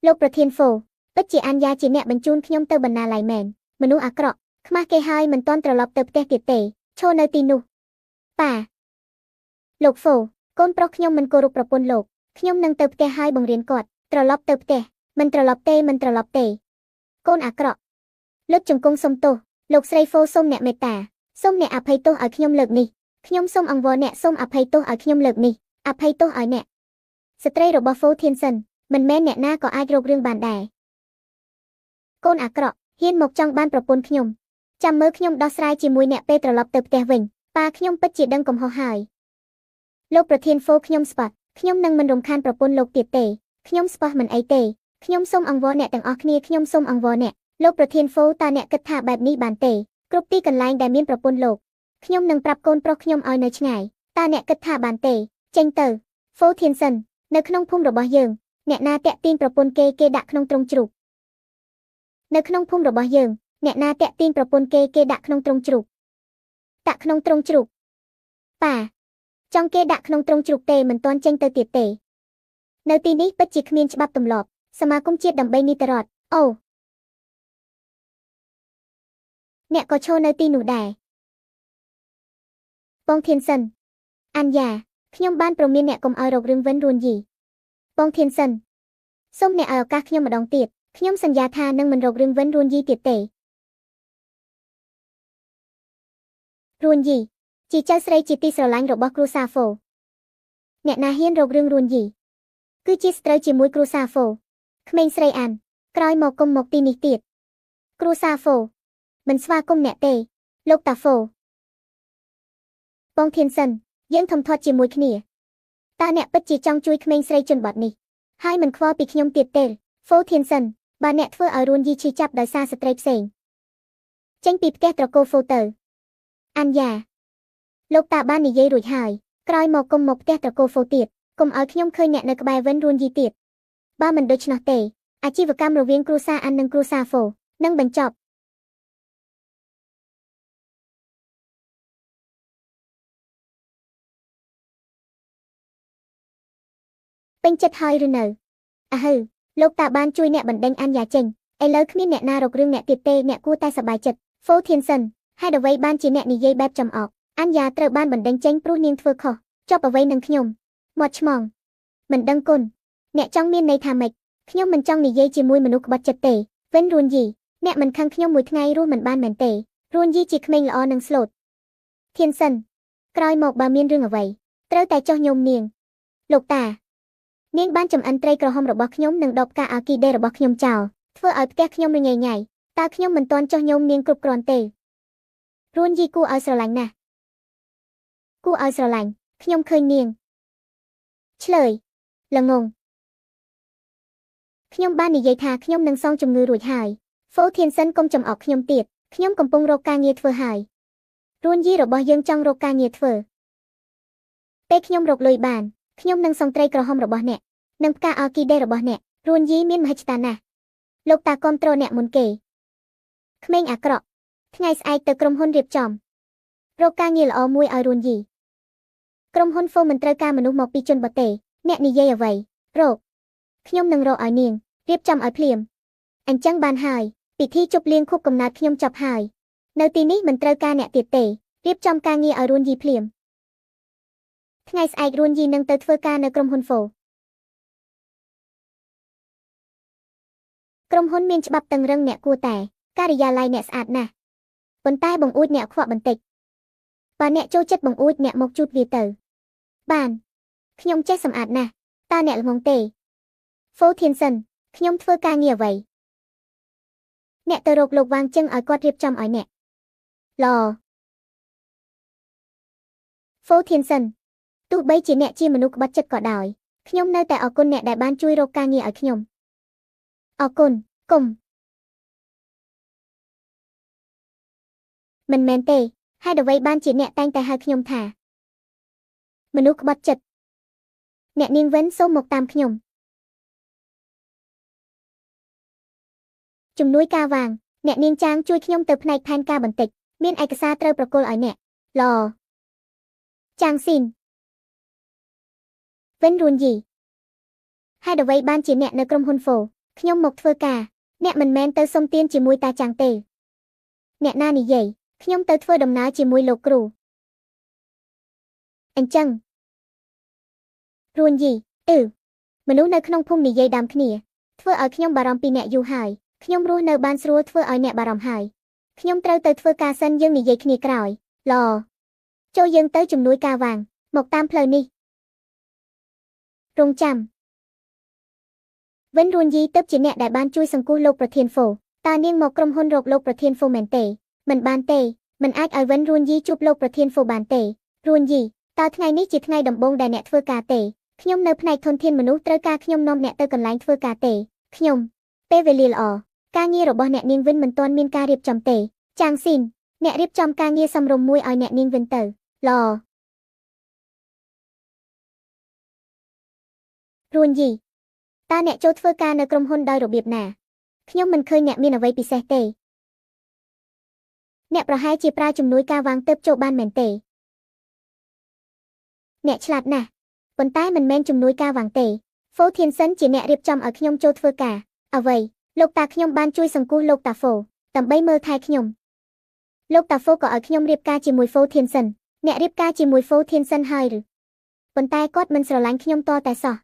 លោកប្រធានហ្វូពិតជាអានយ៉ាជាអ្នកបញ្ជូនខ្ញុំទៅបណ្ណាល័យមែនមនុស្សអាក្រក់ខ្មាស់គេហើយមិនទាន់ត្រឡប់ទៅផ្ទះទៀតទេឈរនៅទីនោះប៉ាលោកហ្វូកូនប្រុសខ្ញុំមិនគោរពប្រពន្ធលោកខ្ញុំនឹងទៅផ្ទះហើយបង្រៀនគាត់ត្រឡប់ទៅផ្ទះមិនត្រឡប់ទេមិនត្រឡប់ទេកូនអាក្រក់លើកជង្គង់សុំទោសលោកស្រីហ្វូសូមអ្នកមេត្តាសូមអ្នកអភ័យទោសឲ្យខ្ញុំលើកនេះខ្ញុំសូមអង្វរអ្នកសូមអភ័យទោសឲ្យខ្ញុំលើកនេះអភ័យទោសឲ្យអ្នកស្ត្រីរបស់ហ្វូធានសិនមិនមែនអ្នកណាក៏អាចរករឿងបានដែរកូនអាក្រក់ហ៊ានមកចង់បានប្រពន្ធខ្ញុំចាំមើលខ្ញុំដោះស្រាយជាមួយអ្នកពេលត្រឡប់ទៅផ្ទះវិញប៉ាខ្ញុំពិតជាដឹងកំហុសហើយលោកប្រធានហ្វូខ្ញុំស្បត់ខ្ញុំនឹងមិនរំខានប្រពន្ធលោកទៀតទេខ្ញុំស្បោះមិនអីទេខ្ញុំសូមអង្វរអ្នកទាំងអស់គ្នាខ្ញុំសូមអង្វរអ្នកលោកប្រធានហ្វូតើអ្នកគិតថាបែបនេះបានទេគ្រប់ទីកន្លែងដែលមានប្រពន្ធលោកខ្ញុំនឹងប្រាប់កូនប្រុសខ្ញុំឲ្យនៅឆ្ងាយតើអ្នកគិតថាបានទេចេញទៅហ្វូធានសិននៅក្នុងភូមិរបស់យើងអ្នកណាតាក់ទាញប្រពន្ធគេគេដាក់ក្នុងទ្រុងជ្រូកនៅក្នុងភូមិរបស់យើងអ្នកណាតាក់ទាញប្រពន្ធគេគេដាក់ក្នុងទ្រុងជ្រូកដាក់ក្នុងទ្រុងជ្រូកប៉ាចង់គេដាក់ក្នុងទ្រុងជ្រូកទេមិនទាន់ចេញទៅទៀតទេនៅទីនេះពិតជាគ្មានច្បាប់ទម្លាប់សមាគមជាតិដើម្បីនីតិរដ្ឋអូអ្នកក៏ឈរនៅទីនោះដែរបងធានសិនអានយ៉ាខ្ញុំបានព្រមានអ្នកកុំឲ្យរករឿងវិនរួនយីបងធានសិនសូមអ្នកឲ្យឱកាសខ្ញុំម្ដងទៀតខ្ញុំសន្យាថានឹងមិនរករឿងវិនរួនយីទៀតទេរួនយីជាចៅស្រីជាទីស្រឡាញ់របស់គ្រួសារហ្វូអ្នកណាហ៊ានរករឿងរួនយីគឺជាស្ត្រីជាមួយគ្រួសារហ្វូក្មេងស្រីអានក្រោយមកគុំមកទីនេះទៀតគ្រួសារហ្វូមិនស្វាគមន៍អ្នកទេលោកតាហ្វូបងធានសិនយើងធំធាត់ជាមួយគ្នាតើអ្នកពិតជាចង់ជួយក្មេងស្រីជនបទនេះហើយមិនខ្វល់ពីខ្ញុំទៀតទេហ្វូធានសិនបើអ្នកធ្វើឲ្យរួនយីឈឺចាប់ដោយសារស្ត្រីផ្សេងចេញពីផ្ទះត្រកូលហ្វូទៅអានយ៉ាលោកតាបាននិយាយរួចហើយក្រោយមកគុំមកផ្ទះត្រកូលហ្វូទៀតកុំឲ្យខ្ញុំឃើញអ្នកនៅក្បែរវិនរួនយីទៀតបើមិនដូច្នោះទេអាជីវកម្មរវាងគ្រួសារអាននិងគ្រួសារហ្វូនឹងបញ្ចប់ពេញចិត្តហើយឬនៅអាហឺលោកតាបានជួយអ្នកបណ្ដេញអានយ៉ាចេញឥឡូវគ្មានអ្នកណារករឿងអ្នកទៀតទេអ្នកគួរតែសប្បាយចិត្តហ្វូធានសិនហេតុអ្វីបានជាអ្នកនិយាយបែបចំអកអានយ៉ាត្រូវបានបណ្ដេញចេញព្រោះនាងធ្វើខុសចប់អ្វីនឹងខ្ញុំមាត់ឆ្មងមិនដឹងគុណអ្នកចង់មានន័យថាម៉េចខ្ញុំមិនចង់និយាយជាមួយមនុស្សក្បត់ចិត្តទេវិនរួនយីអ្នកមិនខឹងខ្ញុំមួយថ្ងៃរស់មិនបានមែនទេរួនយីជាក្មេងល្អនិងស្លូតធានសិនក្រោយមកបើមានរឿងអ្វីត្រូវតែចុះញោមនាងលោកតានាងបានចំអិនត្រីក្រហមរបស់ខ្ញុំនិងដបផ្កាអាគីដេរបស់ខ្ញុំចោលធ្វើឲ្យផ្ទះខ្ញុំរញ៉េញ៉ៃតើខ្ញុំមិនទាន់ចុះញោមនាងគ្រប់គ្រាន់ទេរួនយីគួរឲ្យស្រឡាញ់ណាស់គួរឲ្យស្រឡាញ់ខ្ញុំឃើញនាងឆ្លើយល្ងង ខ្ញុំបាននិយាយថាខ្ញុំនឹងសងជំងឺរួចហើយហ្វូធានសិនកុំចំអកខ្ញុំទៀតខ្ញុំកំពុងរកការងារធ្វើហើយរួនយីរបស់យើងចង់រកការងារធ្វើពេលខ្ញុំរកលុយបានខ្ញុំនឹងសងត្រីក្រហមរបស់អ្នកនិងផ្កាអ័រគីដេរបស់អ្នករួនយីមានមហិច្ឆតាណាស់លោកតាគាំទ្រអ្នកមុនគេក្មេងអាក្រក់ថ្ងៃស្អែកទៅក្រុមហ៊ុនរៀបចំរកការងារល្អមួយឲ្យរួនយីក្រុមហ៊ុនហ្វូមិនត្រូវការមនុស្សមកពីជនបរទេសអ្នកនិយាយអ្វីរកខ្ញុំនឹងរកឲ្យនាងរៀបចំឲ្យភ្លាមអញ្ចឹងបានហើយពិធីជប់លៀងខួបកំណើតខ្ញុំចប់ហើយនៅទីនេះមិនត្រូវការអ្នកទៀតទេរៀបចំការងារឲ្យរួនយីភ្លាមថ្ងៃស្អែករួនយីនឹងទៅធ្វើការនៅក្រុមហ៊ុនហ្វូក្រុមហ៊ុនមានច្បាប់តឹងរឹងអ្នកគួរតែការិយាល័យអ្នកស្អាតណាស់ប៉ុន្តែបង្អួចអ្នកខ្វក់បន្តិចបើអ្នកចូលចិត្តបង្អួចអ្នកមកជូតវាទៅបានខ្ញុំចេះសម្អាតណាស់តើអ្នកល្ងងទេហ្វូធានសិនខ្ញុំធ្វើការងារអ្វីអ្នកទៅរកលោកវ៉ាងជឹងឲ្យគាត់រៀបចំឲ្យអ្នកល្អហ្វូធានសិនទោះបីជាអ្នកជាមនុស្សក្បត់ចិត្តក៏ដោយខ្ញុំនៅតែអរគុណអ្នកដែលបានជួយរកការងារឲ្យខ្ញុំអរគុណគុំមិនមែនទេហេតុអ្វីបានជាអ្នកតែងតែហៅខ្ញុំថាមនុស្សក្បត់ចិត្តអ្នកនាងវិនសូមមកតាមខ្ញុំជំនួយការវាងអ្នកនាងចាងជួយខ្ញុំទៅផ្នែកផែនការបន្តិចមានឯកសារត្រូវប្រគល់ឲ្យអ្នកល្អចាងស៊ីនវិនរួនយីហេតុអ្វីបានជាអ្នកនៅក្រុមហ៊ុនហ្វូខ្ញុំមកធ្វើការអ្នកមិនមែនទៅសុំទានជាមួយតាចាងទេអ្នកណានិយាយខ្ញុំទៅធ្វើដំណើរជាមួយលោកគ្រូអញ្ចឹងរួនយីអឺមនុស្សនៅក្នុងភូមិនិយាយដើមគ្នាធ្វើឲ្យខ្ញុំបារម្ភពីអ្នកយូរហើយខ្ញុំរស់នៅបានស្រួលធ្វើឲ្យអ្នកបារម្ភហើយខ្ញុំត្រូវទៅធ្វើការសិនយើងនិយាយគ្នាក្រោយល្អចូលយើងទៅជំនួយការវាងមកតាមផ្លូវនេះរងចាំវិនរួនយីទៅជាអ្នកដែលបានជួយសង្គ្រោះលោកប្រធានហ្វូតើនាងមកក្រុមហ៊ុនរកលោកប្រធានហ្វូមែនទេមិនបានទេមិនអាចឲ្យវិនរួនយីជួបលោកប្រធានហ្វូបានទេរួនយីតើថ្ងៃនេះជាថ្ងៃដំបូងដែលអ្នកធ្វើការទេខ្ញុំនៅផ្នែកធនធានមនុស្សត្រូវការខ្ញុំនាំអ្នកទៅកន្លែងធ្វើការទេខ្ញុំពេលវេលាល្អការងាររបស់អ្នកនាងវិនមិនទាន់មានការរៀបចំទេចាងស៊ីនអ្នករៀបចំការងារសមរម្យមួយឲ្យអ្នកនាងវិនទៅល្អរួនយីតើអ្នកចូលធ្វើការនៅក្រុមហ៊ុនដោយរបៀបណាខ្ញុំមិនឃើញអ្នកមានអ្វីពិសេសទេអ្នកប្រហែលជាប្រើជំនួយការវាងទៅចូលបានមែនទេអ្នកឆ្លាតណាស់ប៉ុន្តែមិនមែនជំនួយការវាងទេហ្វូធានសិនជាអ្នករៀបចំឲ្យខ្ញុំចូលធ្វើការអ្វីលោកតាខ្ញុំបានជួយសង្គ្រោះលោកតាហ្វូដើម្បីមើលថែខ្ញុំលោកតាហ្វូក៏ឲ្យខ្ញុំរៀបការជាមួយហ្វូធានសិនអ្នករៀបការជាមួយហ្វូធានសិនហើយឬប៉ុន្តែគាត់មិនស្រឡាញ់ខ្ញុំតតែសោះ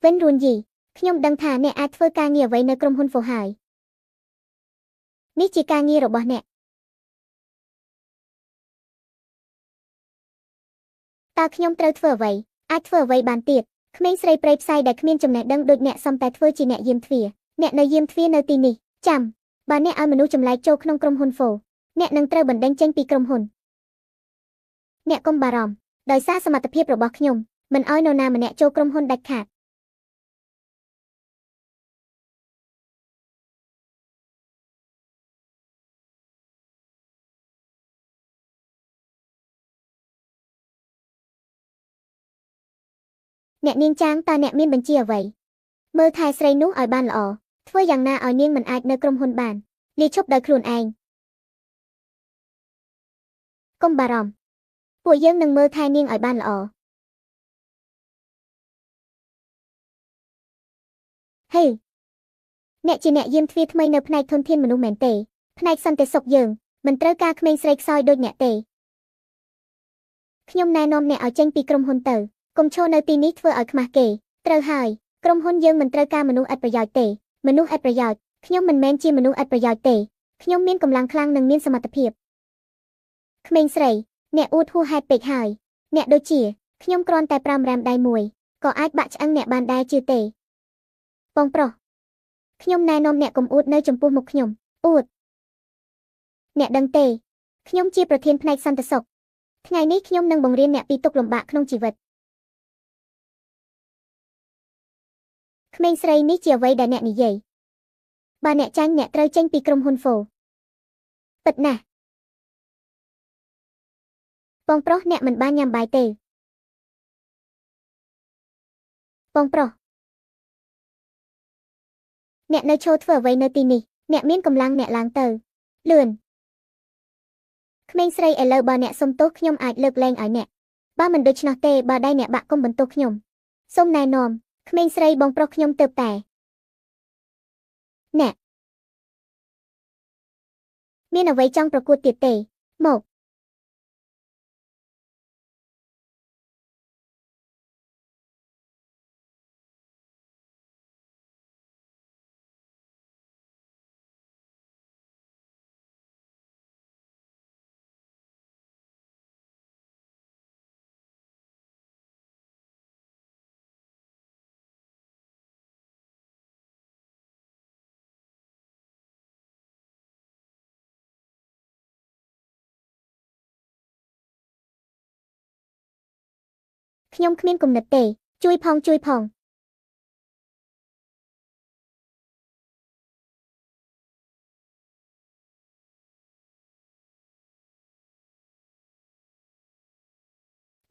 វិនរួនយីខ្ញុំដឹងថាអ្នកអាចធ្វើការងារអ្វីនៅក្រុមហ៊ុនហ្វូហើយនេះជាការងាររបស់អ្នកតើខ្ញុំត្រូវធ្វើអ្វីអាចធ្វើអ្វីបានទៀតក្មេងស្រីព្រៃផ្សៃដែលគ្មានចំណេះដឹងដូចអ្នកសំតែធ្វើជាអ្នកយាមទ្វារអ្នកនៅយាមទ្វារនៅទីនេះចាំបើអ្នកឲ្យមនុស្សចម្លែកចូលក្នុងក្រុមហ៊ុនហ្វូអ្នកនឹងត្រូវបណ្ដេញចេញពីក្រុមហ៊ុនអ្នកកុំបារម្ភដោយសារសមត្ថភាពរបស់ខ្ញុំមិនឲ្យនរណាម្នាក់ចូលក្រុមហ៊ុនដាច់ខាតអ្នកនាងចាងតើអ្នកមានបញ្ជាអ្វីមើលថែស្រីនោះឲ្យបានល្អធ្វើយ៉ាងណាឲ្យនាងមិនអាចនៅក្រុមហ៊ុនបានលាឈប់ដោយខ្លួនឯងកុំបារម្ភពួកយើងនឹងមើលថែនាងឲ្យបានល្អហេអ្នកជាអ្នកយាមទ្វារថ្មីនៅផ្នែកធនធានមនុស្សមែនទេផ្នែកសន្តិសុខយើងមិនត្រូវការក្មេងស្រីខ្សោយដូចអ្នកទេខ្ញុំណែនាំអ្នកឲ្យចេញពីក្រុមហ៊ុនទៅកុំឈរនៅទីនេះធ្វើឲ្យខ្មាស់គេត្រូវហើយក្រុមហ៊ុនយើងមិនត្រូវការមនុស្សឥតប្រយោជន៍ទេមនុស្សឥតប្រយោជន៍ខ្ញុំមិនមែនជាមនុស្សឥតប្រយោជន៍ទេខ្ញុំមានកម្លាំងខ្លាំងនិងមានសមត្ថភាពក្មេងស្រីអ្នកអួតហួសហេតុពេកហើយអ្នកដូចជាខ្ញុំគ្រាន់តែប្រើម្រាមដៃមួយក៏អាចបាក់ឆ្អឹងអ្នកបានដែរជឿទេបងប្រុសខ្ញុំណែនាំអ្នកកុំអួតនៅចំពោះមុខខ្ញុំអួតអ្នកដឹងទេខ្ញុំជាប្រធានផ្នែកសន្តិសុខថ្ងៃនេះខ្ញុំនឹងបង្រៀនអ្នកពីទុក្ខលំបាកក្នុងជីវិត ក្មេងស្រីនេះជាអ្វីដែលអ្នកនិយាយបើអ្នកចាញ់អ្នកត្រូវចេញពីក្រុមហ៊ុនហ្វូពិតណាស់បងប្រុសអ្នកមិនបានញ៉ាំបាយទេបងប្រុសអ្នកនៅឈរធ្វើអ្វីនៅទីនេះអ្នកមានកម្លាំងអ្នកឡើងទៅលឿនក្មេងស្រីឥឡូវបើអ្នកសុំទោសខ្ញុំអាចលើកលែងឲ្យអ្នកបើមិនដូច្នោះទេបើដៃអ្នកបាក់កុំបន្ទោសខ្ញុំសូមណែនាំក្មេងស្រីបងប្រុសខ្ញុំទៅតែអ្នកមានអ្វីចង់ប្រកួតទៀតទេមកខ្ញុំគ្មានគំនិតទេជួយផងជួយផង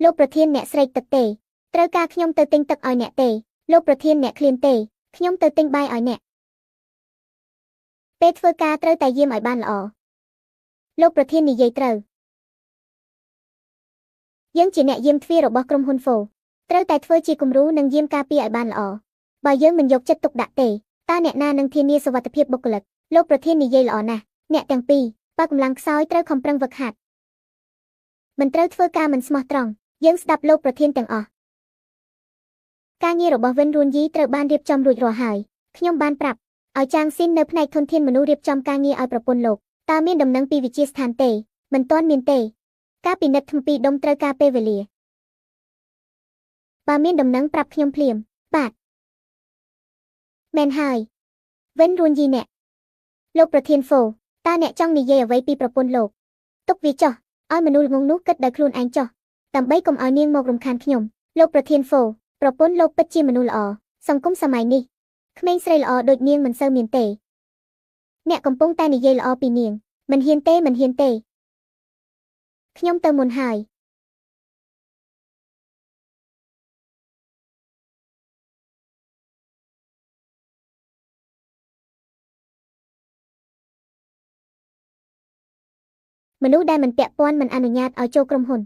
លោកប្រធានអ្នកស្រេកទឹកទេត្រូវការខ្ញុំទៅទិញទឹកឲ្យអ្នកទេលោកប្រធានអ្នកឃ្លានទេខ្ញុំទៅទិញបាយឲ្យអ្នកពេលធ្វើការត្រូវតែយាមឲ្យបានល្អលោកប្រធាននិយាយត្រូវយើងជាអ្នកយាមទ្វាររបស់ក្រុមហ៊ុនហ្វូត្រូវតែធ្វើជាគំរូនិងយាមការពារឲ្យបានល្អបើយើងមិនយកចិត្តទុកដាក់ទេតើអ្នកណានឹងធានាសុវត្ថិភាពបុគ្គលិកលោកប្រធាននិយាយល្អណាស់អ្នកទាំងពីរបើកម្លាំងខ្សោយត្រូវខំប្រឹងវឹកហាត់មិនត្រូវធ្វើការមិនស្មោះត្រង់យើងស្ដាប់លោកប្រធានទាំងអស់ការងាររបស់វិនរួនយីត្រូវបានរៀបចំរួចរាល់ហើយខ្ញុំបានប្រាប់ឲ្យចាងស៊ីននៅផ្នែកធនធានមនុស្សរៀបចំការងារឲ្យប្រពន្ធលោកតើមានដំណឹងពីវិទ្យាស្ថានទេមិនទាន់មានទេការពិនិត្យថ្មពីរដុំត្រូវការពេលវេលាបើមានដំណឹងប្រាប់ខ្ញុំភ្លាមបាទមែនហើយវិនរួនយីអ្នកលោកប្រធានហ្វូតើអ្នកចង់និយាយអ្វីពីប្រពន្ធលោកទុកវាចុះឲ្យមនុស្សល្ងងនោះគិតដោយខ្លួនឯងចុះដើម្បីកុំឲ្យនាងមករំខានខ្ញុំលោកប្រធានហ្វូប្រពន្ធលោកពិតជាមនុស្សល្អសង្គមសម័យនេះក្មេងស្រីល្អដូចនាងមិនសូវមានទេអ្នកកំពុងតែនិយាយល្អពីនាងមិនហ៊ានទេមិនហ៊ានទេខ្ញុំទៅមុនហើយមនុស្សដែលមិនពាក់ព័ន្ធមិនអនុញ្ញាតឲ្យចូលក្រុមហ៊ុន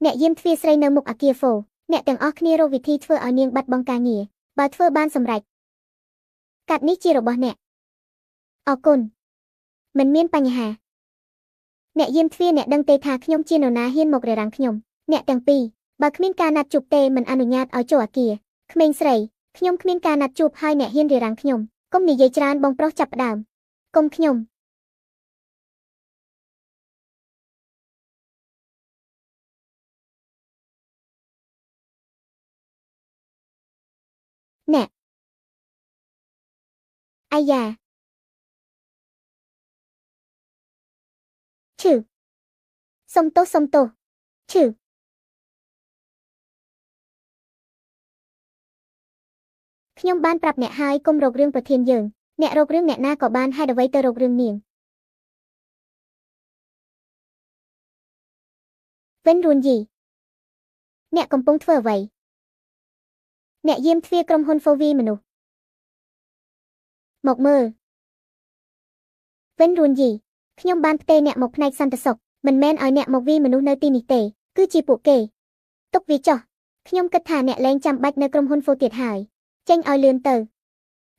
អ្នកយាមទ្វារស្រីនៅមុខអគារហ្វូអ្នកទាំងអស់គ្នារកវិធីធ្វើឲ្យនាងបាត់បង់ការងារបើធ្វើបានសម្រេចកាត់នេះជារបស់អ្នកអរគុណមិនមានបញ្ហាអ្នកយាមទ្វារអ្នកដឹងទេថាខ្ញុំជានរណាហ៊ានមករារាំងខ្ញុំអ្នកទាំងពីរបើគ្មានការណាត់ជួបទេមិនអនុញ្ញាតឲ្យចូលអគារក្មេងស្រីខ្ញុំគ្មានការណាត់ជួបហើយអ្នកហ៊ានរារាំងខ្ញុំកុំនិយាយច្រើនបងប្រុសចាប់ផ្ដើមកុំខ្ញុំអ្នកអាយ៉ាឈឺសុំទោសសុំទោសឈឺខ្ញុំបានប្រាប់អ្នកហើយកុំរករឿងប្រធានយើងអ្នករករឿងអ្នកណាក៏បានហេតុអ្វីទៅរករឿងនាងវិនរួនយីអ្នកកំពុងធ្វើអ្វីអ្នកយាមទ្វារក្រុមហ៊ុនហ្វូវីមនុស្សមកមើលវិនរួនយីខ្ញុំបានផ្ទេរអ្នកមកផ្នែកសន្តិសុខមិនមែនឲ្យអ្នកមកវាយមនុស្សនៅទីនេះទេគឺជាពួកគេទុកវាចុះខ្ញុំគិតថាអ្នកលែងចាំបាច់នៅក្រុមហ៊ុនហ្វូទៀតហើយចេញឲ្យលឿនទៅ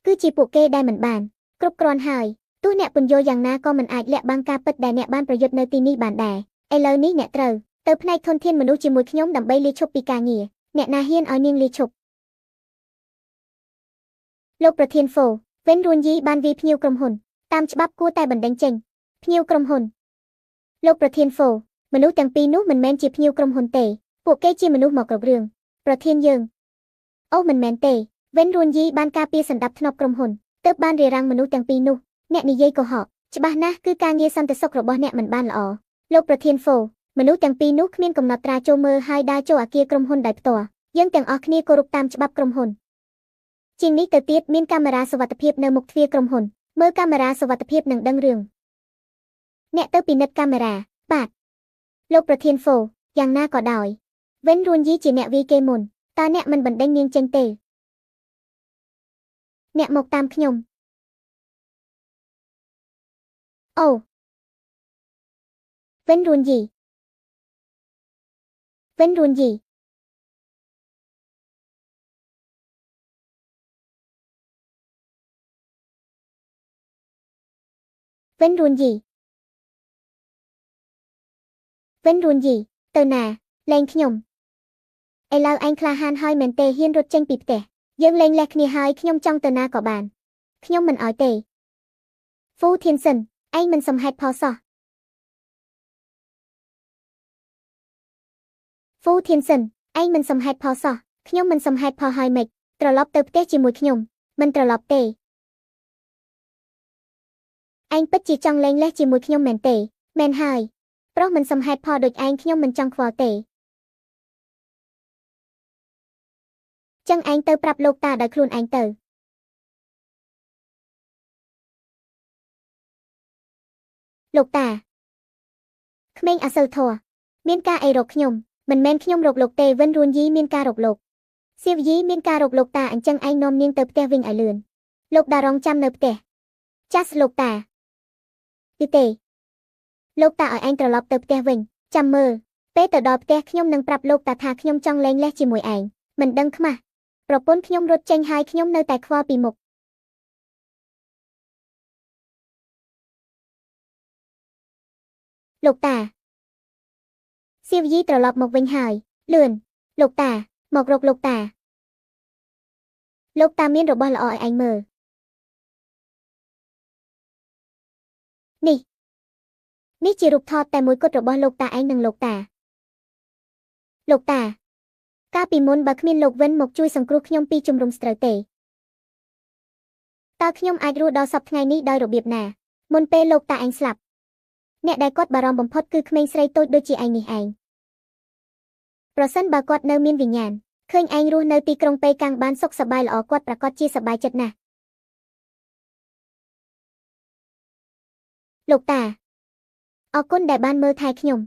គឺជាពួកគេដែលមិនបានគ្រប់គ្រាន់ហើយទោះអ្នកពន្យល់យ៉ាងណាក៏មិនអាចលាក់បាំងការពិតដែលអ្នកបានប្រយុទ្ធនៅទីនេះបានដែរឥឡូវនេះអ្នកត្រូវទៅផ្នែកធនធានមនុស្សជាមួយខ្ញុំដើម្បីលាឈប់ពីការងារអ្នកណាហ៊ានឲ្យនាងលាឈប់លោកប្រធានហ្វូវិនរួនយីបានវាយភ្ញៀវក្រុមហ៊ុនតាមច្បាប់គួរតែបណ្ដេញចេញភ្ញៀវក្រុមហ៊ុនលោកប្រធានហ្វូមនុស្សទាំងពីរនោះមិនមែនជាភ្ញៀវក្រុមហ៊ុនទេពួកគេជាមនុស្សមកគ្រប់រឿងប្រធានយើងអូមិនមែនទេវិនរួនយីបានការពារសន្តិភាពក្រុមហ៊ុនទើបបានរារាំងមនុស្សទាំងពីរនោះអ្នកនិយាយកុហកច្បាស់ណាស់គឺការងារសន្តិសុខរបស់អ្នកមិនបានល្អលោកប្រធានហ្វូមនុស្សទាំងពីរនោះគ្មានកំណត់ត្រាចូលមើលហើយដើរចូលអគារក្រុមហ៊ុនដោយផ្ទាល់ យើងទាំងអស់គ្នាគោរពតាមច្បាប់ក្រុមហ៊ុនជាងនេះទៅទៀតមានកាមេរ៉ាសុវត្ថិភាពនៅមុខទ្វារក្រុមហ៊ុនមើលកាមេរ៉ាសុវត្ថិភាពនឹងដឹងរឿងអ្នកទៅពិនិត្យកាមេរ៉ាបាទលោកប្រធានហ្វូយ៉ាងណាក៏ដោយវិនរួនយីជាអ្នកវាយគេមុនតើអ្នកមិនបណ្ដេញនាងចេញទេអ្នកមកតាមខ្ញុំអូវិនរួនយីវិនរួនយីវិនរួនយីវិនរួនយីទៅណាលែងខ្ញុំឥឡូវឯងក្លាហានហើយមែនទេហ៊ានរត់ចេញពីផ្ទះយើងលែងលះគ្នាហើយខ្ញុំចង់ទៅណាក៏បានខ្ញុំមិនអោយទេហ្វូធានសិនឯងមិនសមហេតុផលសោះហ្វូធានសិនឯងមិនសមហេតុផលសោះខ្ញុំមិនសមហេតុផលហើយម៉េចត្រឡប់ទៅផ្ទះជាមួយខ្ញុំមិនត្រឡប់ទេឯងពិតជាចង់លែងលះជាមួយខ្ញុំមែនទេមែនហើយប្រុសមិនសមហេតុផលដូចឯងខ្ញុំមិនចង់ខ្វល់ទេចឹងឯងទៅប្រាប់លោកតាដោយខ្លួនឯងទៅលោកតាក្មេងអសិលធម៌មានការអីរកខ្ញុំមិនមែនខ្ញុំរកលោកទេវិនរួនយីមានការរកលោកសៀវយីមានការរកលោកតាអញ្ចឹងឯងនាំនាងទៅផ្ទះវិញឲ្យលឿនលោកតារងចាំនៅផ្ទះចាស់លោកតាគឺទេលោកតាឲ្យឯងត្រឡប់ទៅផ្ទះវិញចាំមើលពេលទៅដល់ផ្ទះខ្ញុំនឹងប្រាប់លោកតាថាខ្ញុំចង់លែងលះជាមួយឯងមិនដឹងខ្មាស់ប្រពន្ធខ្ញុំរត់ចេញហើយខ្ញុំនៅតែខ្វល់ពីមុខលោកតាសៀវយីត្រឡប់មកវិញហើយលឿនលោកតាមករកលោកតាលោកតាមានរបស់ល្អឲ្យឯងមើលនេះនេះជារូបថតតែមួយគត់របស់លោកតាឯងនិងលោកតាលោកតាកាលពីមុនបើគ្មានលោកវិនមកជួយសង្គ្រោះខ្ញុំពីជំរំស្ត្រូវទេតើខ្ញុំអាចរស់ដល់សព្វថ្ងៃនេះដោយរបៀបណាមុនពេលលោកតាឯងស្លាប់អ្នកដែលគាត់បារម្ភបំផុតគឺក្មេងស្រីតូចដូចជាឯងនេះឯងប្រសិនបើគាត់នៅមានវិញ្ញាណឃើញឯងរស់នៅទីក្រុងប៉េកាំងបានសុខសប្បាយល្អគាត់ប្រាកដជាសប្បាយចិត្តណាស់លោកតាអរគុណដែលបានមើលថែខ្ញុំ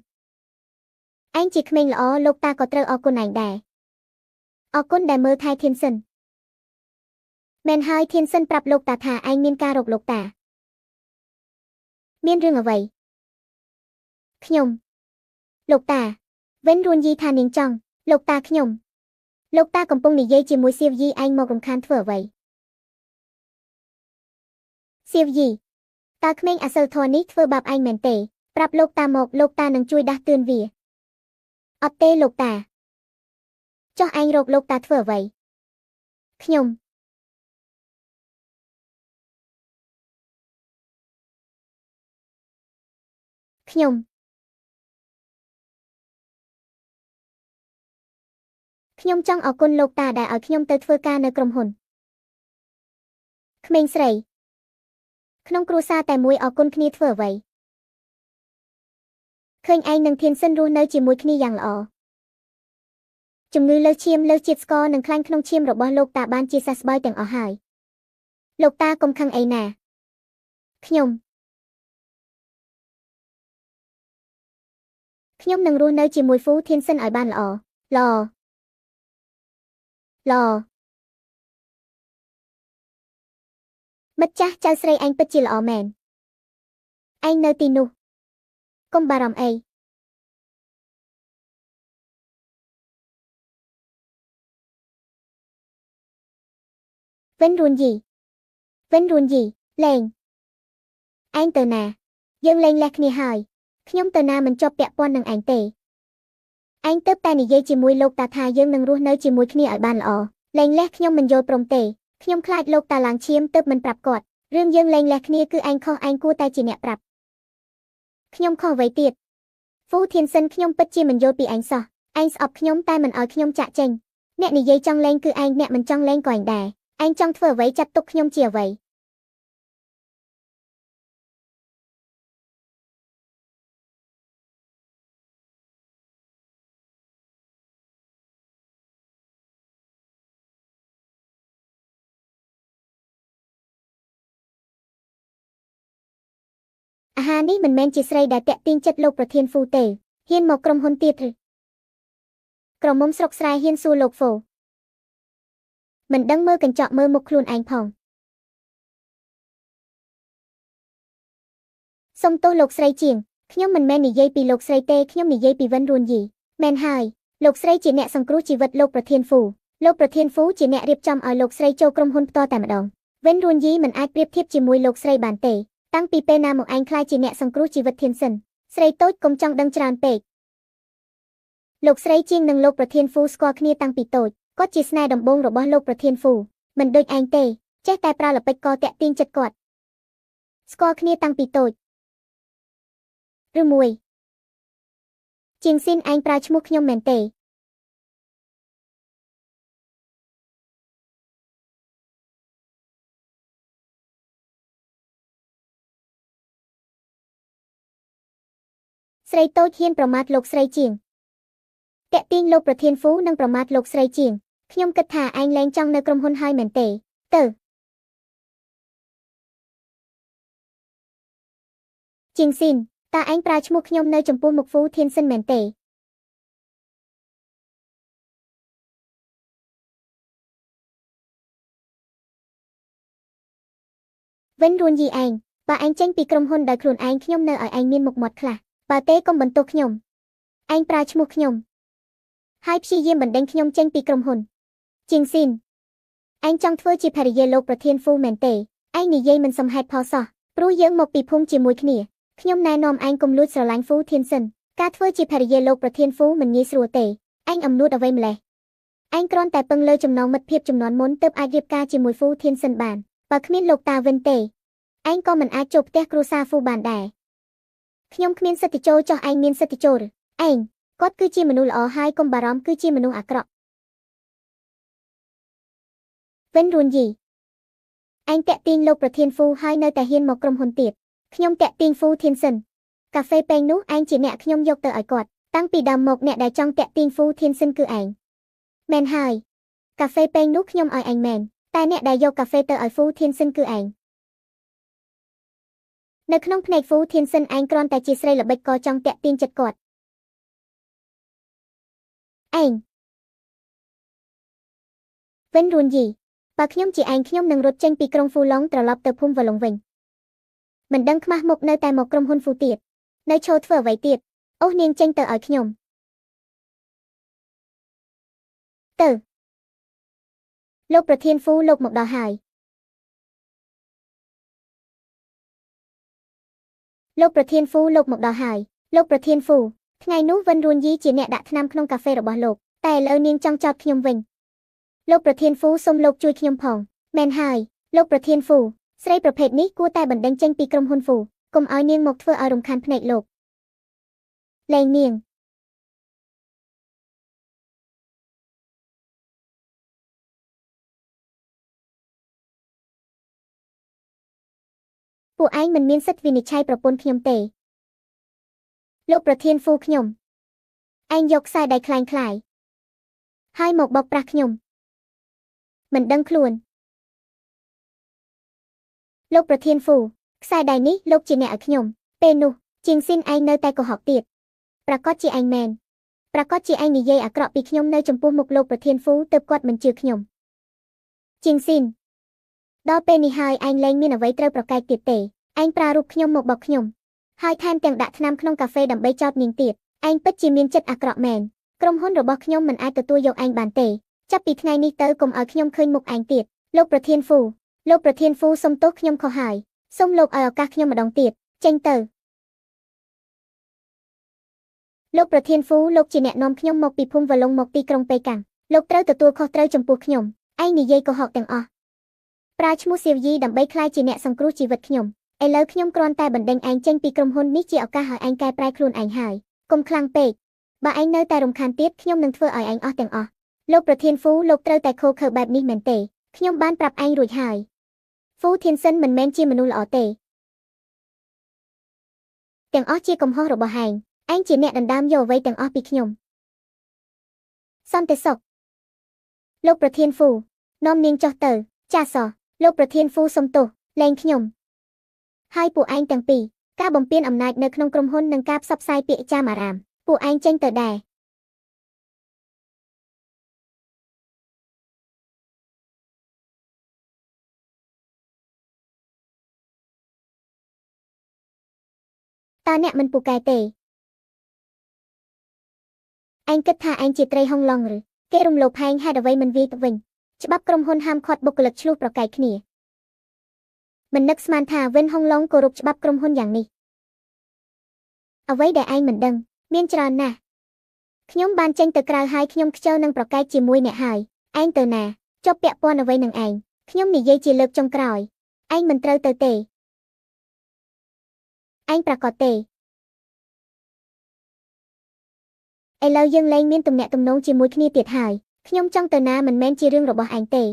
ឯងជាក្មេងល្អលោកតាក៏ត្រូវអរគុណឯងដែរអរគុណដែលមើលថែធានសិនមែនហើយធានសិនប្រាប់លោកតាថាឯងមានការរកលោកតាមានរឿងអ្វីខ្ញុំលោកតាវិនរួនយីថានាងចង់លោកតាខ្ញុំលោកតាកំពុងនិយាយជាមួយសៀវយីឯងមករំខានធ្វើអ្វីសៀវយីតើក្មេងអសិលធម៌នេះធ្វើបាបឯងមែនទេប្រាប់លោកតាមកលោកតានឹងជួយដាស់តឿនវាអត់ទេលោកតាចុះឯងរកលោកតាធ្វើអ្វីខ្ញុំខ្ញុំខ្ញុំចង់អរគុណលោកតាដែលឲ្យខ្ញុំទៅធ្វើការនៅក្រុមហ៊ុនក្មេងស្រីក្នុងគ្រួសារតែមួយអរគុណគ្នាធ្វើអ្វីឃើញឯងនិងធានសិនរស់នៅជាមួយគ្នាយ៉ាងល្អជំងឺលើសឈាមលើសជាតិស្ករនិងខ្លាញ់ក្នុងឈាមរបស់លោកតាបានជាសះស្បើយទាំងអស់ហើយលោកតាកុំខឹងអីណាខ្ញុំខ្ញុំនឹងរស់នៅជាមួយហ្វូធានសិនឲ្យបានល្អល្អល្អមិត្តចាស់ចៅស្រីឯងពិតជាល្អមែនឯងនៅទីនោះកុំបារម្ភអីវិនរួនយីវិនរួនយីលែងឯងទៅណាយើងលែងលះគ្នាហើយខ្ញុំទៅណាមិនជាប់ពាក់ព័ន្ធនឹងឯងទេឯងទៅតែនិយាយជាមួយលោកតាថាយើងនឹងរស់នៅជាមួយគ្នាឲ្យបានល្អលែងលះខ្ញុំមិនយល់ព្រមទេខ្ញុំខ្លាចលោកតាឡើងឈាមទើបមិនប្រាប់គាត់រឿងយើងលែងលះគ្នាគឺឯងខុសឯងគួរតែជាអ្នកប្រាប់ខ្ញុំខុសអ្វីទៀតហ្វូធានសិនខ្ញុំពិតជាមិនយល់ពីឯងសោះឯងស្អប់ខ្ញុំតែមិនឲ្យខ្ញុំចាក់ចេញអ្នកនិយាយចង់លែងគឺឯងអ្នកមិនចង់លែងក៏ឯងដែរឯងចង់ធ្វើអ្វីចាត់ទុកខ្ញុំជាអ្វី នេះមិនមែនជាស្រីដែលតាក់ទាញចិត្តលោកប្រធានហ្វូទេហ៊ានមកក្រុមហ៊ុនទៀតឬក្រមុំស្រុកស្រែហ៊ានសួរលោកហ្វូមិនដឹងមើលកញ្ចក់មើលមុខខ្លួនឯងផងសុំទោសលោកស្រីជាងខ្ញុំមិនមែននិយាយពីលោកស្រីទេខ្ញុំនិយាយពីវិនរួនយីមែនហើយលោកស្រីជាអ្នកសង្គ្រោះជីវិតលោកប្រធានហ្វូលោកប្រធានហ្វូជាអ្នករៀបចំឲ្យលោកស្រីចូលក្រុមហ៊ុនផ្ទាល់តែម្ដងវិនរួនយីមិនអាចប្រៀបធៀបជាមួយលោកស្រីបានទេតាំងពីពេលណាមកឯងក្លាយជាអ្នកសង្គ្រោះជីវិតធានសិនស្រីតូចកុំចង់ដឹងច្រើនពេកលោកស្រីជាងនិងលោកប្រធានហ្វូស្គាល់គ្នាតាំងពីតូចគាត់ជាស្នេហ៍ដំបូងរបស់លោកប្រធានហ្វូមិនដូចឯងទេចេះតែប្រើល្បិចកតាក់ទាញចិត្តគាត់ស្គាល់គ្នាតាំងពីតូចឬមួយជាងស៊ីនឯងប្រើឈ្មោះខ្ញុំមែនទេស្រីតូចហ៊ានប្រមាថលោកស្រីជាងតាក់ទាញលោកប្រធានហ្វូនិងប្រមាថលោកស្រីជាងខ្ញុំគិតថាឯងលែងចង់នៅក្រុមហ៊ុនហើយមែនទេទៅជាងស៊ីនតើឯងប្រើឈ្មោះខ្ញុំនៅចំពោះមុខហ្វូធានសិនមែនទេវិនរួនយីឯងបើឯងចេញពីក្រុមហ៊ុនដោយខ្លួនឯងខ្ញុំនៅឲ្យឯងមានមុខមាត់ខ្លះបើទេកុំបន្ទោសខ្ញុំឯងប្រើឈ្មោះខ្ញុំហើយព្យាយាមបណ្ដេញខ្ញុំចេញពីក្រុមហ៊ុនជាងស៊ីនឯងចង់ធ្វើជាភរិយាលោកប្រធានហ្វូមែនទេឯងនិយាយមិនសមហេតុផលសោះព្រោះយើងមកពីភូមិជាមួយគ្នាខ្ញុំណែនាំឯងកុំលួចស្រឡាញ់ហ្វូធានសិនការធ្វើជាភរិយាលោកប្រធានហ្វូមិនងាយស្រួលទេឯងអំនួតអ្វីម្លេះឯងគ្រាន់តែពឹងលើចំណងមិត្តភាពចំនួនមុនទើបអាចរៀបការជាមួយហ្វូធានសិនបានបើគ្មានលោកតាវិនទេឯងក៏មិនអាចចូលផ្ទះគ្រួសារហ្វូបានដែរខ្ញុំគ្មានសិទ្ធិចូលចុះឯងមានសិទ្ធិចូលឬឯងគាត់គឺជាមនុស្សល្អហើយកុំបារម្ភគឺជាមនុស្សអាក្រក់វិនរួនយីឯងតាក់ទាញលោកប្រធានហ្វូហើយនៅតែហ៊ានមកក្រុមហ៊ុនទៀតខ្ញុំតាក់ទាញហ្វូធានសិនកាហ្វេពេងនោះឯងជាអ្នកខ្ញុំយកទៅឲ្យគាត់តាំងពីដើមមកអ្នកដែលចង់តាក់ទាញហ្វូធានសិនគឺឯងមែនហើយកាហ្វេពេងនោះខ្ញុំឲ្យឯងមែនតែអ្នកដែលយកកាហ្វេទៅឲ្យហ្វូធានសិនគឺឯងនៅក្នុងភ្នែកហ្វូធានសិនឯងគ្រាន់តែជាស្រីល្បិចក៏ចង់តាក់ទាញចិត្តគាត់ឯងវិនរួនយីបើខ្ញុំជាឯងខ្ញុំនឹងរត់ចេញពីក្រុងហ្វូឡុងត្រឡប់ទៅភូមិវឡុងវិញមិនដឹងខ្មាស់មុខនៅតែមកក្រុមហ៊ុនហ្វូទៀតនៅឈរធ្វើអ្វីទៀតអូសនាងចេញទៅឲ្យខ្ញុំទៅលោកប្រធានហ្វូលោកមកដល់ហើយលោកប្រធានហ្វូលោកមកដល់ហើយលោកប្រធានហ្វូថ្ងៃនោះវិនរួនយីជាអ្នកដាក់ថ្នាំក្នុងកាហ្វេរបស់លោកតែឥឡូវនាងចង់ចោទខ្ញុំវិញលោកប្រធានហ្វូសូមលោកជួយខ្ញុំផងមែនហើយលោកប្រធានហ្វូស្រីប្រភេទនេះគួរតែបណ្ដេញចេញពីក្រុមហ៊ុនហ្វូកុំឲ្យនាងមកធ្វើឲ្យរំខានភ្នែកលោកលែងនាងពួកឯងមិនមានសិទ្ធិវិនិច្ឆ័យប្រពន្ធខ្ញុំទេលោកប្រធានហ្វូខ្ញុំឯងយកខ្សែដៃក្លែងក្លាយហើយមកបោកប្រាស់ខ្ញុំមិនដឹងខ្លួនលោកប្រធានហ្វូខ្សែដៃនេះលោកជាអ្នកឲ្យខ្ញុំពេលនោះជាងស៊ីនឯងនៅតែកុហកទៀតប្រកាសជាឯងមែនប្រកាសជាឯងនិយាយអាក្រក់ពីខ្ញុំនៅចំពោះមុខលោកប្រធានហ្វូទើបគាត់មិនជឿខ្ញុំជាងស៊ីនដល់ពេលនេះហើយឯងលែងមានអ្វីត្រូវប្រកែកទៀតទេឯងប្រើរូបខ្ញុំមកបោកខ្ញុំហើយថែមទាំងដាក់ថ្នាំក្នុងកាហ្វេដើម្បីចោទនាងទៀតឯងពិតជាមានចិត្តអាក្រក់មែនក្រុមហ៊ុនរបស់ខ្ញុំមិនអាចទទួលយកឯងបានទេចាប់ពីថ្ងៃនេះទៅកុំឲ្យខ្ញុំឃើញមុខឯងទៀតលោកប្រធានហ្វូលោកប្រធានហ្វូសុំទោសខ្ញុំខុសហើយសូមលោកឲ្យឱកាសខ្ញុំម្ដងទៀតចេញទៅលោកប្រធានហ្វូលោកជាអ្នកនាំខ្ញុំមកពីភូមិវឡុងមកទីក្រុងប៉េកាំងលោកត្រូវទទួលខុសត្រូវចំពោះខ្ញុំឯងនិយាយកុហកទាំងអស់ប្រើឈ្មោះសៀវយីដើម្បីក្លាយជាអ្នកសង្គ្រោះជីវិតខ្ញុំឥឡូវខ្ញុំគ្រាន់តែបណ្ដេញឯងចេញពីក្រុមហ៊ុននេះជាឱកាសឲ្យឯងកែប្រែខ្លួនឯងហើយកុំខ្លាំងពេកបើឯងនៅតែរំខានទៀតខ្ញុំនឹងធ្វើឲ្យឯងអស់ទាំងអស់លោកប្រធានហ្វូលោកត្រូវតែខូខើបែបនេះមែនទេខ្ញុំបានប្រាប់ឯងរួចហើយហ្វូធានសិនមិនមែនជាមនុស្សល្អទេទាំងអស់ជាកំហុសរបស់ឯងឯងជាអ្នកដណ្ដើមយកអ្វីទាំងអស់ពីខ្ញុំសន្តិសុខលោកប្រធានហ្វូនាំនាងចុះទៅចាសលោកប្រធានហ្វូសុំទោសលែងខ្ញុំហើយពួកឯងទាំងពីរ ការបំពានអំណាចនៅក្នុងក្រុមហ៊ុននិងការផ្សព្វផ្សាយពាក្យចាមអារាមពួកឯងចេញទៅដែរតើអ្នកមិនពូកែទេឯងគិតថាឯងជាត្រីហុងឡុងឬគេរំលោភឯងហេតុអ្វីមិនវាយទៅវិញច្បាប់ក្រុមហ៊ុនហាមឃាត់បុគ្គលិកឈ្លោះប្រកែកគ្នាមិននឹកស្មានថាវិនហុងឡុងគោរពច្បាប់ក្រុមហ៊ុនយ៉ាងនេះអ្វីដែលឯងមិនដឹងមានច្រើនណាស់ខ្ញុំបានចេញទៅក្រៅហើយខ្ញុំខ្ជិលនឹងប្រកែកជាមួយអ្នកហើយឯងទៅណាជាប់ពាក់ព័ន្ធអ្វីនឹងឯងខ្ញុំនិយាយជាលើកចុងក្រោយឯងមិនត្រូវទៅទេឯងប្រកាសទេឥឡូវយើងលែងមានទំនាក់ទំនងជាមួយគ្នាទៀតហើយខ្ញុំចង់ទៅណាមិនមែនជារឿងរបស់ឯងទេ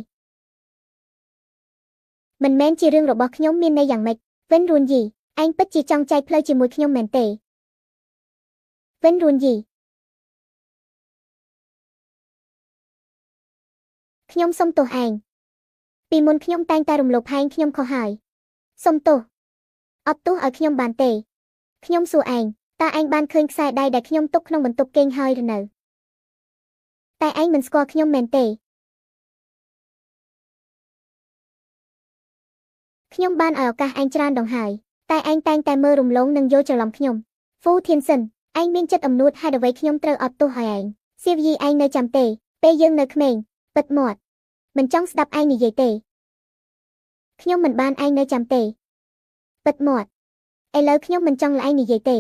មិនមែនជារឿងរបស់ខ្ញុំមានន័យយ៉ាងម៉េចវិនរួនយីឯងពិតជាចង់ចែកផ្លូវជាមួយខ្ញុំមែនទេវិនរួនយីខ្ញុំសុំទោសឯងពីមុនខ្ញុំតែងតែរំលោភឯងខ្ញុំខុសហើយសុំទោសអត់ទោសឲ្យខ្ញុំបានទេខ្ញុំសួរឯងតើឯងបានឃើញខ្សែដៃដែលខ្ញុំទុកក្នុងបន្ទប់គេងហើយឬនៅតែឯងមិនស្គាល់ខ្ញុំមែនទេខ្ញុំបានឲ្យឱកាសឯងច្រើនដងហើយតែឯងតែងតែមើលរំលងនិងយល់ច្រឡំខ្ញុំហ្វូធានសិនឯងមានចិត្តអំនួតហេតុអ្វីខ្ញុំត្រូវអត់ទោសឲ្យឯងសៀវយីឯងនៅចាំទេពេលយើងនៅក្មេងពិតមាត់មិនចង់ស្ដាប់ឯងនិយាយទេខ្ញុំមិនបានឯងនៅចាំទេពិតមាត់ឥឡូវខ្ញុំមិនចង់ឲ្យឯងនិយាយទេ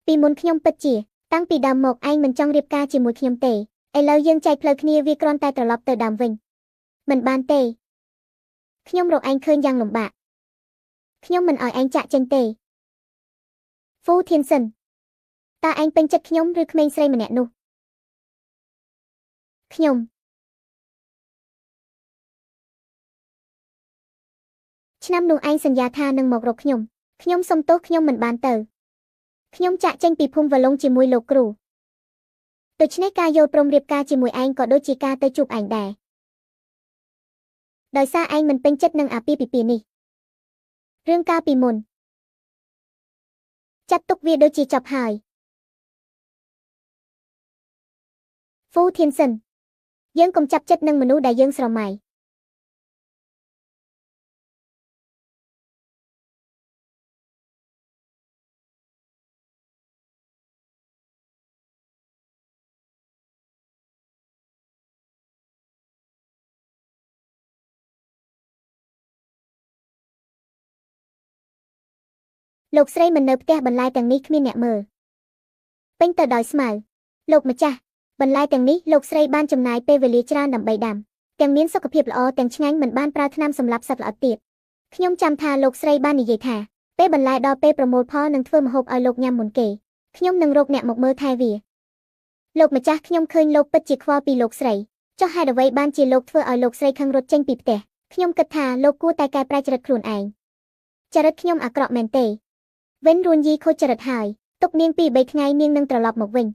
ពីមុនខ្ញុំពិតជាតាំងពីដើមមកឯងមិនចង់រៀបការជាមួយខ្ញុំទេឥឡូវយើងចែកផ្លូវគ្នាវាគ្រាន់តែត្រឡប់ទៅដើមវិញមិនបានទេខ្ញុំរកឯងឃើញយ៉ាងលំបាកខ្ញុំមិនឲ្យឯងចាក់ចេញទេហ្វូធានសិនតើឯងពេញចិត្តខ្ញុំឬក្មេងស្រីម្នាក់នោះខ្ញុំឆ្នាំនោះឯងសន្យាថានឹងមករកខ្ញុំខ្ញុំសុំទោសខ្ញុំមិនបានទៅខ្ញុំចាក់ចេញពីភូមិវឡុងជាមួយលោកគ្រូដូច្នេះការយល់ព្រមរៀបការជាមួយឯងក៏ដូចជាការទៅជួបឯងដែរដោយសារឯងមិនពេញចិត្តនឹងអាពាហ៍ពិពាហ៍នេះរឿងកាលពីមុនចាត់ទុកវាដូចជាចប់ហើយហ្វូធានសិនយើងកុំចាប់ចិត្តនឹងមនុស្សដែលយើងស្រមៃលោកស្រីមិននៅផ្ទះបន្លែទាំងនេះគ្មានអ្នកមើលពេញទៅដោយស្មៅលោកម្ចាស់បន្លែទាំងនេះលោកស្រីបានចំណាយពេលវេលាច្រើនដើម្បីដាំទាំងមានសុខភាពល្អទាំងឆ្ងាញ់មិនបានប្រើថ្នាំសម្លាប់សត្វល្អិតទៀតខ្ញុំចាំថាលោកស្រីបាននិយាយថាពេលបន្លែដល់ពេលប្រមូលផលនឹងធ្វើម្ហូបឲ្យលោកញ៉ាំមុនគេខ្ញុំនឹងរកអ្នកមកមើលថែវាលោកម្ចាស់ខ្ញុំឃើញលោកពិតជាខ្វល់ពីលោកស្រីចុះហេតុអ្វីបានជាលោកធ្វើឲ្យលោកស្រីខឹងរត់ចេញពីផ្ទះខ្ញុំគិតថាលោកគួរតែកែប្រែចរិតខ្លួនឯងចរិតខ្ញុំអាក្រក់មែនទេវិនរួនយីខូចចរិតហើយទុកនាងពី3ថ្ងៃនាងនឹងត្រឡប់មកវិញ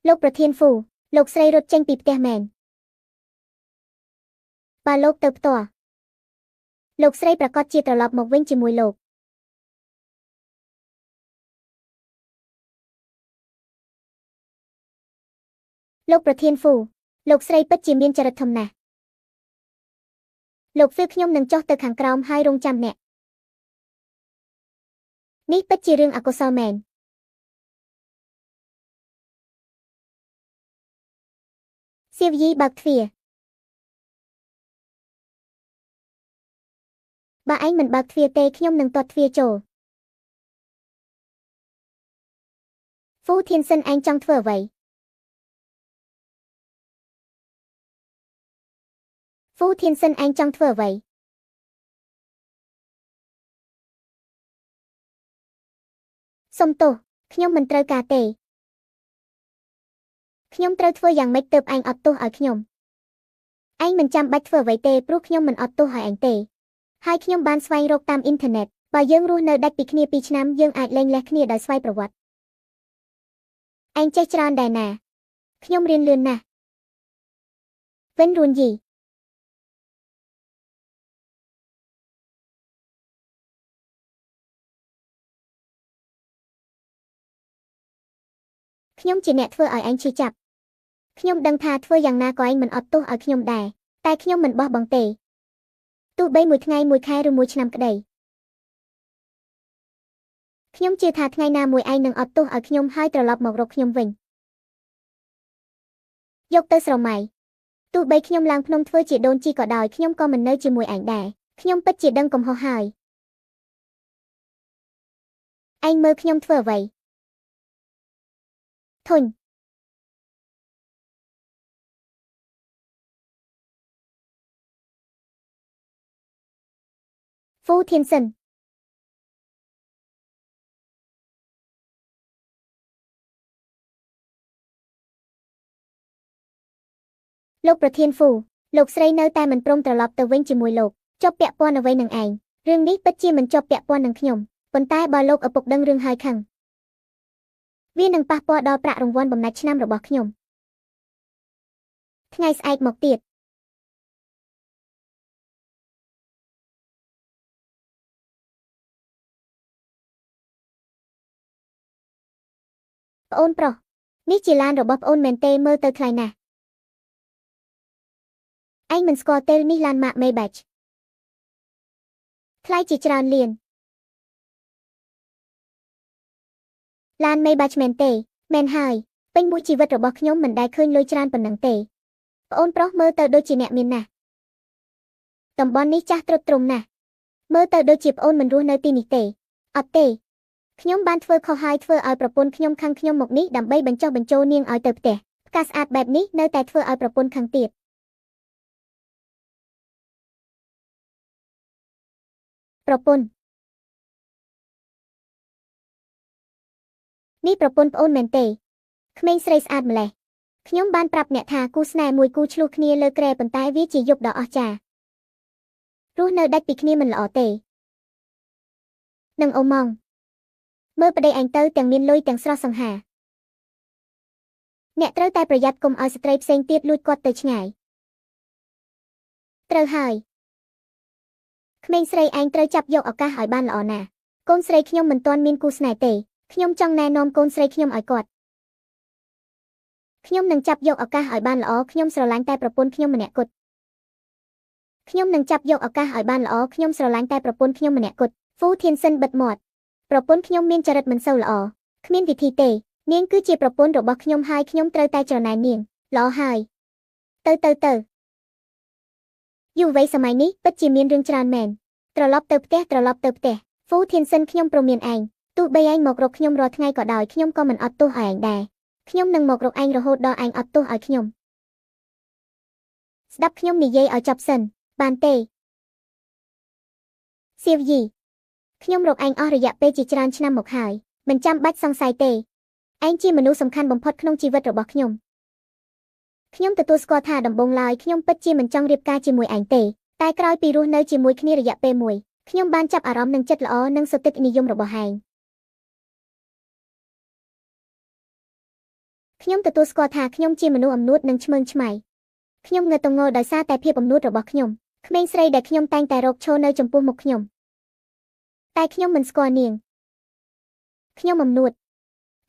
លោកប្រធានហ្វូលោកស្រីរត់ចេញពីផ្ទះមែនបើលោកទៅផ្ទាល់លោកស្រីប្រកាសជាត្រឡប់មកវិញជាមួយលោកលោកប្រធានហ្វូលោកស្រីពិតជាមានចរិតធំណាស់លោកហ្វៀខ្ញុំនឹងចុះទៅខាងក្រោមហើយរងចាំអ្នកនេះពិតជារឿងអកុសលមែនសៀវយីបើកទ្វារបើឯងមិនបើកទ្វារទេខ្ញុំនឹងទាត់ទ្វារចូលហ្វូធានសិនឯងចង់ធ្វើអ្វីហ្វូធានសិនឯងចង់ធ្វើអ្វីសុំទោសខ្ញុំមិនត្រូវការទេខ្ញុំត្រូវធ្វើយ៉ាងម៉េចទើបឯងអត់ទោសឲ្យខ្ញុំឯងមិនចាំបាច់ធ្វើអ្វីទេព្រោះខ្ញុំមិនអត់ទោសឲ្យឯងទេហើយខ្ញុំបានស្វែងរកតាមអ៊ីនធឺណិតបើយើងរស់នៅដាច់ពីគ្នា2ឆ្នាំយើងអាចលែងលះគ្នាដោយស្វ័យប្រវត្តិឯងចេះច្រើនដែរណា ខ្ញុំរៀនលឿនណាស់វិនរួនយីខ្ញុំជាអ្នកធ្វើឲ្យឯងឈឺចាប់ខ្ញុំដឹងថាធ្វើយ៉ាងណាក៏ឯងមិនអត់ទោសឲ្យខ្ញុំដែរតែខ្ញុំមិនបោះបង់ទេទោះបីមួយថ្ងៃមួយខែឬមួយឆ្នាំក្តីខ្ញុំជឿថាថ្ងៃណាមួយឯងនឹងអត់ទោសឲ្យខ្ញុំហើយត្រឡប់មករកខ្ញុំវិញយកទៅស្រមៃទោះបីខ្ញុំឡើងភ្នំធ្វើជាដូនជីក៏ដោយខ្ញុំក៏មិននៅជាមួយឯងដែរខ្ញុំពិតជាដឹងកំហុសហើយឯងមើលខ្ញុំធ្វើអ្វីធុញហ្វូធានសិនលោកប្រធានហ្វូលោកស្រីនៅតែមិនព្រមត្រឡប់ទៅវិញជាមួយលោកជាប់ពាក់ព័ន្ធអ្វីនឹងឯងរឿងនេះពិតជាមិនជាប់ពាក់ព័ន្ធនឹងខ្ញុំប៉ុន្តែបើលោកឪពុកដឹងរឿងហើយខឹងវានឹងប៉ះពាល់ដល់ប្រាក់រង្វាន់បំណាច់ឆ្នាំរបស់ខ្ញុំថ្ងៃស្អែកមកទៀតប្អូនប្រុសនេះជាឡានរបស់ប្អូនមែនទេមើលទៅថ្លៃណាស់ឯងមិនស្គាល់ទេនេះឡានម៉ាក Maybach ថ្លៃជាច្រើនលានឡាន Maybach មែនទេមែនហើយពេញមួយជីវិតរបស់ខ្ញុំមិនដែលឃើញលុយច្រើនប៉ុណ្ណឹងទេប្អូនប្រុសមើលទៅដូចជាអ្នកមានណាស់តំបន់នេះចាស់ទ្រុឌទ្រោមណាស់មើលទៅដូចជាប្អូនមិនរស់នៅទីនេះទេអត់ទេខ្ញុំបានធ្វើខុសហើយធ្វើឲ្យប្រពន្ធខ្ញុំខឹងខ្ញុំមកនេះដើម្បីបញ្ចុះបញ្ចូលនាងឲ្យទៅផ្ទះផ្កាស្អាតបែបនេះនៅតែធ្វើឲ្យប្រពន្ធខឹងទៀតប្រពន្ធនេះប្រពន្ធប្អូនមែនទេក្មេងស្រីស្អាតម្លេះខ្ញុំបានប្រាប់អ្នកថាគូស្នេហ៍មួយគូឆ្លោះគ្នាលើគ្រែប៉ុន្តែវាជាយប់ដ៏អស្ចារ្យរស់នៅដាច់ពីគ្នាមិនល្អទេនឹងអូម៉ងមើលប្តីឯងទៅទាំងមានលុយទាំងស្រស់សង្ហាអ្នកត្រូវតែប្រយ័ត្នកុំឲ្យស្ត្រីផ្សេងទៀតលួចគាត់ទៅឆ្ងាយត្រូវហើយក្មេងស្រីឯងត្រូវចាប់យកឱកាសឲ្យបានល្អណាស់កូនស្រីខ្ញុំមិនទាន់មានគូស្នេហ៍ទេខ្ញុំចង់ណែនាំកូនស្រីខ្ញុំឲ្យគាត់ខ្ញុំនឹងចាប់យកឱកាសឲ្យបានល្អខ្ញុំស្រឡាញ់តែប្រពន្ធខ្ញុំម្នាក់គត់ខ្ញុំនឹងចាប់យកឱកាសឲ្យបានល្អខ្ញុំស្រឡាញ់តែប្រពន្ធខ្ញុំម្នាក់គត់ហ្វូធានសិនបិទមាត់ប្រពន្ធខ្ញុំមានចរិតមិនសូវល្អគ្មានវិធីទេនាងគឺជាប្រពន្ធរបស់ខ្ញុំហើយខ្ញុំត្រូវតែច្រណែននាងល្អហើយទៅទៅទៅយុវវ័យសម័យនេះពិតជាមានរឿងច្រើនមែនត្រឡប់ទៅផ្ទះត្រឡប់ទៅផ្ទះហ្វូធានសិនខ្ញុំព្រមានឯងទោះបីឯងមករកខ្ញុំរាល់ថ្ងៃក៏ដោយខ្ញុំក៏មិនអត់ទោសឲ្យឯងដែរខ្ញុំនឹងមករកឯងរហូតដល់ឯងអត់ទោសឲ្យខ្ញុំស្ដាប់ខ្ញុំនិយាយឲ្យចប់សិនបានទេសៀវយីខ្ញុំរកឯងអស់រយៈពេលជាច្រើនឆ្នាំមកហើយមិនចាំបាច់សង្ស័យទេឯងជាមនុស្សសំខាន់បំផុតក្នុងជីវិតរបស់ខ្ញុំខ្ញុំទទួលស្គាល់ថាដំបូងឡើយខ្ញុំពិតជាមិនចង់រៀបការជាមួយឯងទេតែក្រោយពីរស់នៅជាមួយគ្នារយៈពេលមួយខ្ញុំបានចាប់អារម្មណ៍នឹងចិត្តល្អនិងសុទិដ្ឋិនិយមរបស់ឯងខ្ញុំទទួលស្គាល់ថាខ្ញុំជាមនុស្សអំនួតនិងឆ្មើងឆ្មៃខ្ញុំងើទងល់ដោយសារតែភាពអំនួតរបស់ខ្ញុំក្មេងស្រីដែលខ្ញុំតែងតែរកឈរនៅចំពោះមុខខ្ញុំតែខ្ញុំមិនស្គាល់នាងខ្ញុំអំនួត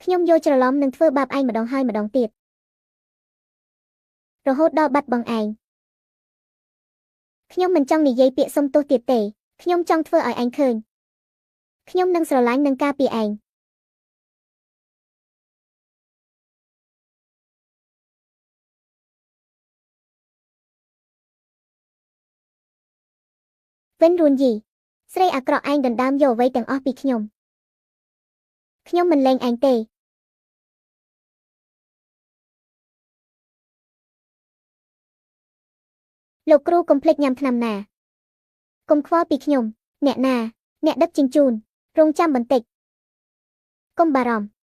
ខ្ញុំយល់ច្រឡំនិងធ្វើបាបឯងម្ដងហើយម្ដងទៀតរហូតដល់បាត់បង់ឯងខ្ញុំមិនចង់និយាយពាក្យសុំទោសទៀតទេខ្ញុំចង់ធ្វើឲ្យឯងឃើញខ្ញុំនឹងស្រឡាញ់និងការពារឯងវិនរួនយីស្រីអាក្រក់ឯងដណ្ដើមយកអ្វីទាំងអស់ពីខ្ញុំខ្ញុំមិនលែងឯងទេលោកគ្រូកុំភ្លេចញ៉ាំថ្នាំណាកុំខ្វល់ពីខ្ញុំអ្នកណាអ្នកដឹកជញ្ជូនរងចាំបន្តិចកុំបារម្ភ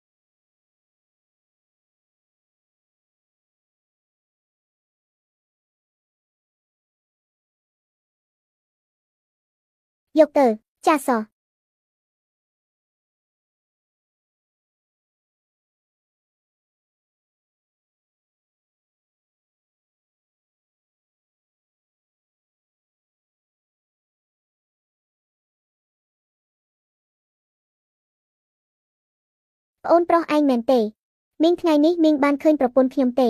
យកទៅចាស ប្អូនប្រុសឯងមែនទេមីងថ្ងៃនេះមីងបានឃើញប្រពន្ធខ្ញុំទេ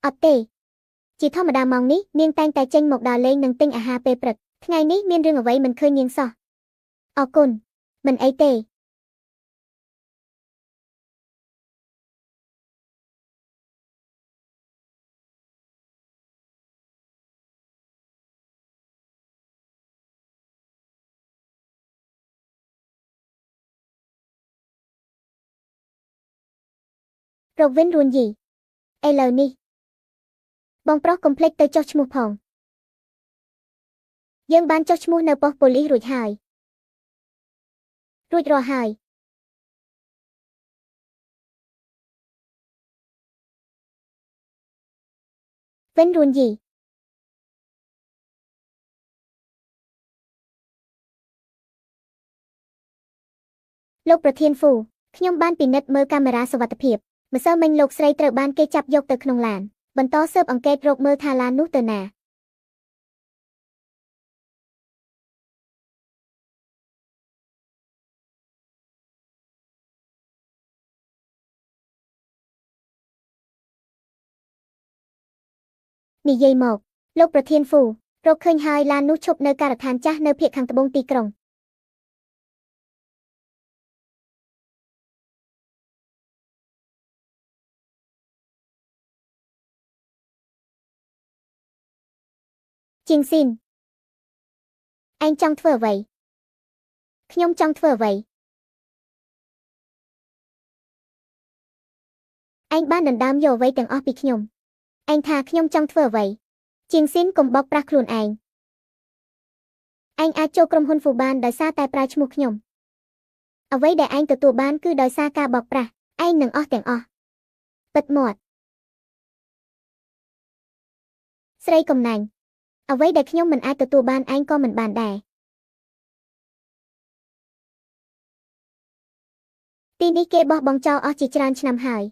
អត់ទេជាធម្មតាម៉ោងនេះនាងតែងតែចេញមកដើរលេងនិងទិញអាហារពេលព្រឹកថ្ងៃនេះមានរឿងអ្វីមិនឃើញនាងសោះអរគុណមិនអីទេរវិនរួនយីឥឡូវនេះបងប្រុសកុំភ្លេចទៅចុះឈ្មោះផងយើងបានចុះឈ្មោះនៅប៉ុស្តិ៍ប៉ូលីសរួចហើយរួចរាល់ហើយវិនរួនយីលោកប្រធានហ្វូខ្ញុំបានពិនិត្យមើលកាមេរ៉ាសុវត្ថិភាពម្សិលមិញលោកស្រីត្រូវបានគេចាប់យកទៅក្នុងឡានបន្តស៊ើបអង្កេតរកមើលថាឡាននោះទៅណានិយាយមកលោកប្រធានហ្វូរកឃើញហើយឡាននោះឈប់នៅការដ្ឋានចាស់នៅភាគខាងត្បូងទីក្រុងជាងស៊ីនឯងចង់ធ្វើអ្វីខ្ញុំចង់ធ្វើអ្វីឯងបានដណ្ដើមយកអ្វីទាំងអស់ពីខ្ញុំឯងថាខ្ញុំចង់ធ្វើអ្វីជាងស៊ីនកុំបោកប្រាស់ខ្លួនឯងឯងអាចចូលក្រុមហ៊ុនហ្វូបានដោយសារតែប្រើឈ្មោះខ្ញុំអ្វីដែលឯងទទួលបានគឺដោយសារការបោកប្រាស់ឯងនឹងអស់ទាំងអស់ពិតមាត់ស្រីកំណាញ់អ្វីដែលខ្ញុំមិនអាចទទួលបានឯងក៏មិនបានដែរទីនេះគេបោះបង់ចោលអស់ជាច្រើនឆ្នាំហើយ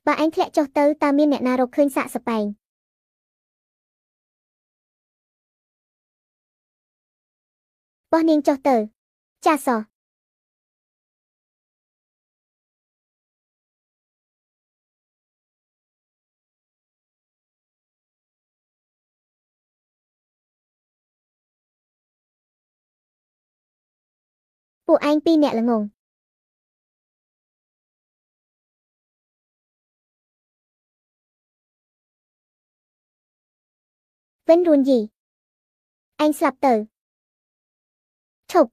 បើឯងធ្លាក់ចុះទៅតើមានអ្នកណារកឃើញសាកសបែងបោះនាងចុះទៅចាសោះពួកឯងពីរអ្នកល្ងងវិនរួនយីឯងស្លាប់ទៅឈប់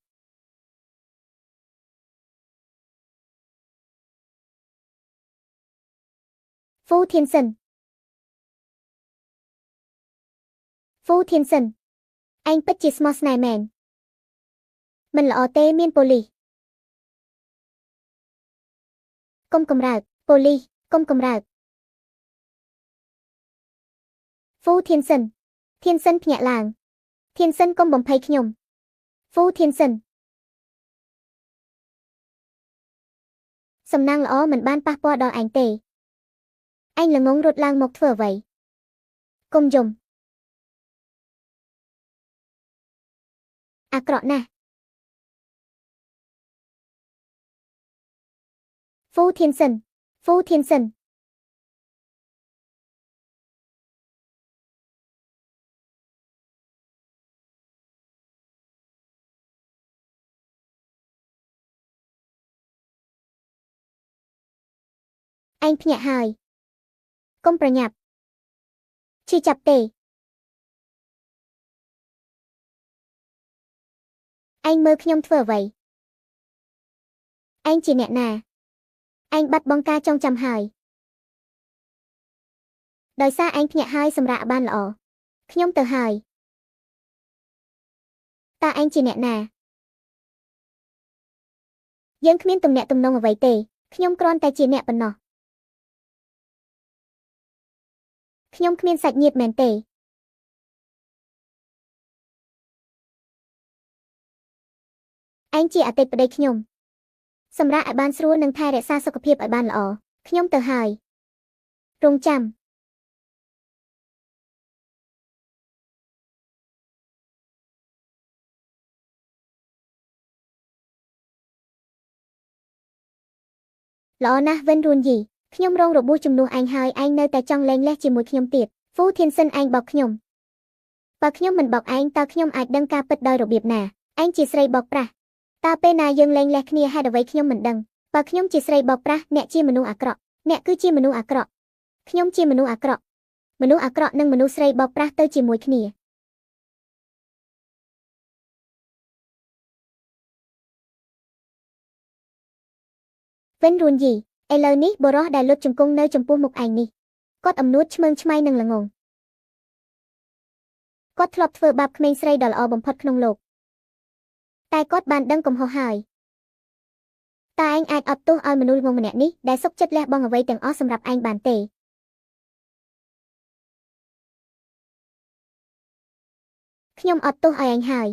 ហ្វូធានសិនហ្វូធានសិនឯងពិតជាស្មោះស្នេហ៍មែនមិនល្អទេមានប៉ូលីសកុំកម្រើកប៉ូលីសកុំកម្រើកហ្វូធានសិនធានសិនភ្ញាក់ឡើងធានសិនកុំបំភ័យខ្ញុំហ្វូធានសិនសំណាងល្អមិនបានប៉ះពាល់ដល់ឯងទេឯងល្ងងរត់ឡើងមកធ្វើអ្វីកុំយំអាក្រក់ណាស់ហ្វូធានសិនហ្វូធានសិនឯងភ្ញាក់ហើយកុំប្រញាប់ឈឺចាប់ទេឯងមើលខ្ញុំធ្វើអ្វីឯងជាអ្នកណាឯងបាត់បង់ការចងចាំហើយដោយសារឯងភ្ញាក់ហើយសម្រាកបានល្អខ្ញុំទៅហើយតើឯងជាអ្នកណាយើងគ្មានទំនាក់ទំនងអ្វីទេខ្ញុំគ្រាន់តែជាអ្នកប៉ុណ្ណោះខ្ញុំគ្មានសាច់ញាតិមែនទេឯងជាអតីតប្តីខ្ញុំសម្រាប់ឲ្យបានស្រួលនិងថែរក្សាសុខភាពឲ្យបានល្អខ្ញុំទៅហើយរងចាំ ល្អណាស់វិនរួនយីខ្ញុំរងរបួសជំនួសឯងហើយឯងនៅតែចង់លែងលះជាមួយខ្ញុំទៀតហ្វូធានសិនឯងបោកខ្ញុំបើខ្ញុំមិនបោកឯងតើខ្ញុំអាចដឹងការពិតដោយរបៀបណាឯងជាស្រីបោកប្រាស់តើពេលណាយើងលែងលះគ្នាហេតុអ្វីខ្ញុំមិនដឹងបើខ្ញុំជាស្រីបោកប្រាស់អ្នកជាមនុស្សអាក្រក់អ្នកគឺជាមនុស្សអាក្រក់ខ្ញុំជាមនុស្សអាក្រក់មនុស្សអាក្រក់និងមនុស្សស្រីបោកប្រាស់ទៅជាមួយគ្នាវិនរួនយីឥឡូវនេះបុរសដែលលុតជង្គង់នៅចំពោះមុខឯងនេះគាត់អំនួតឆ្មើងឆ្មៃនិងល្ងងគាត់ធ្លាប់ធ្វើបាបក្មេងស្រីដ៏ល្អបំផុតក្នុងលោកតែគាត់បានដឹងកំហុសហើយតើឯងអាចអត់ទោសឲ្យមនុស្សល្ងងម្នាក់នេះដែលសុខចិត្តលះបង់អ្វីទាំងអស់សម្រាប់ឯងបានទេខ្ញុំអត់ទោសឲ្យឯងហើយ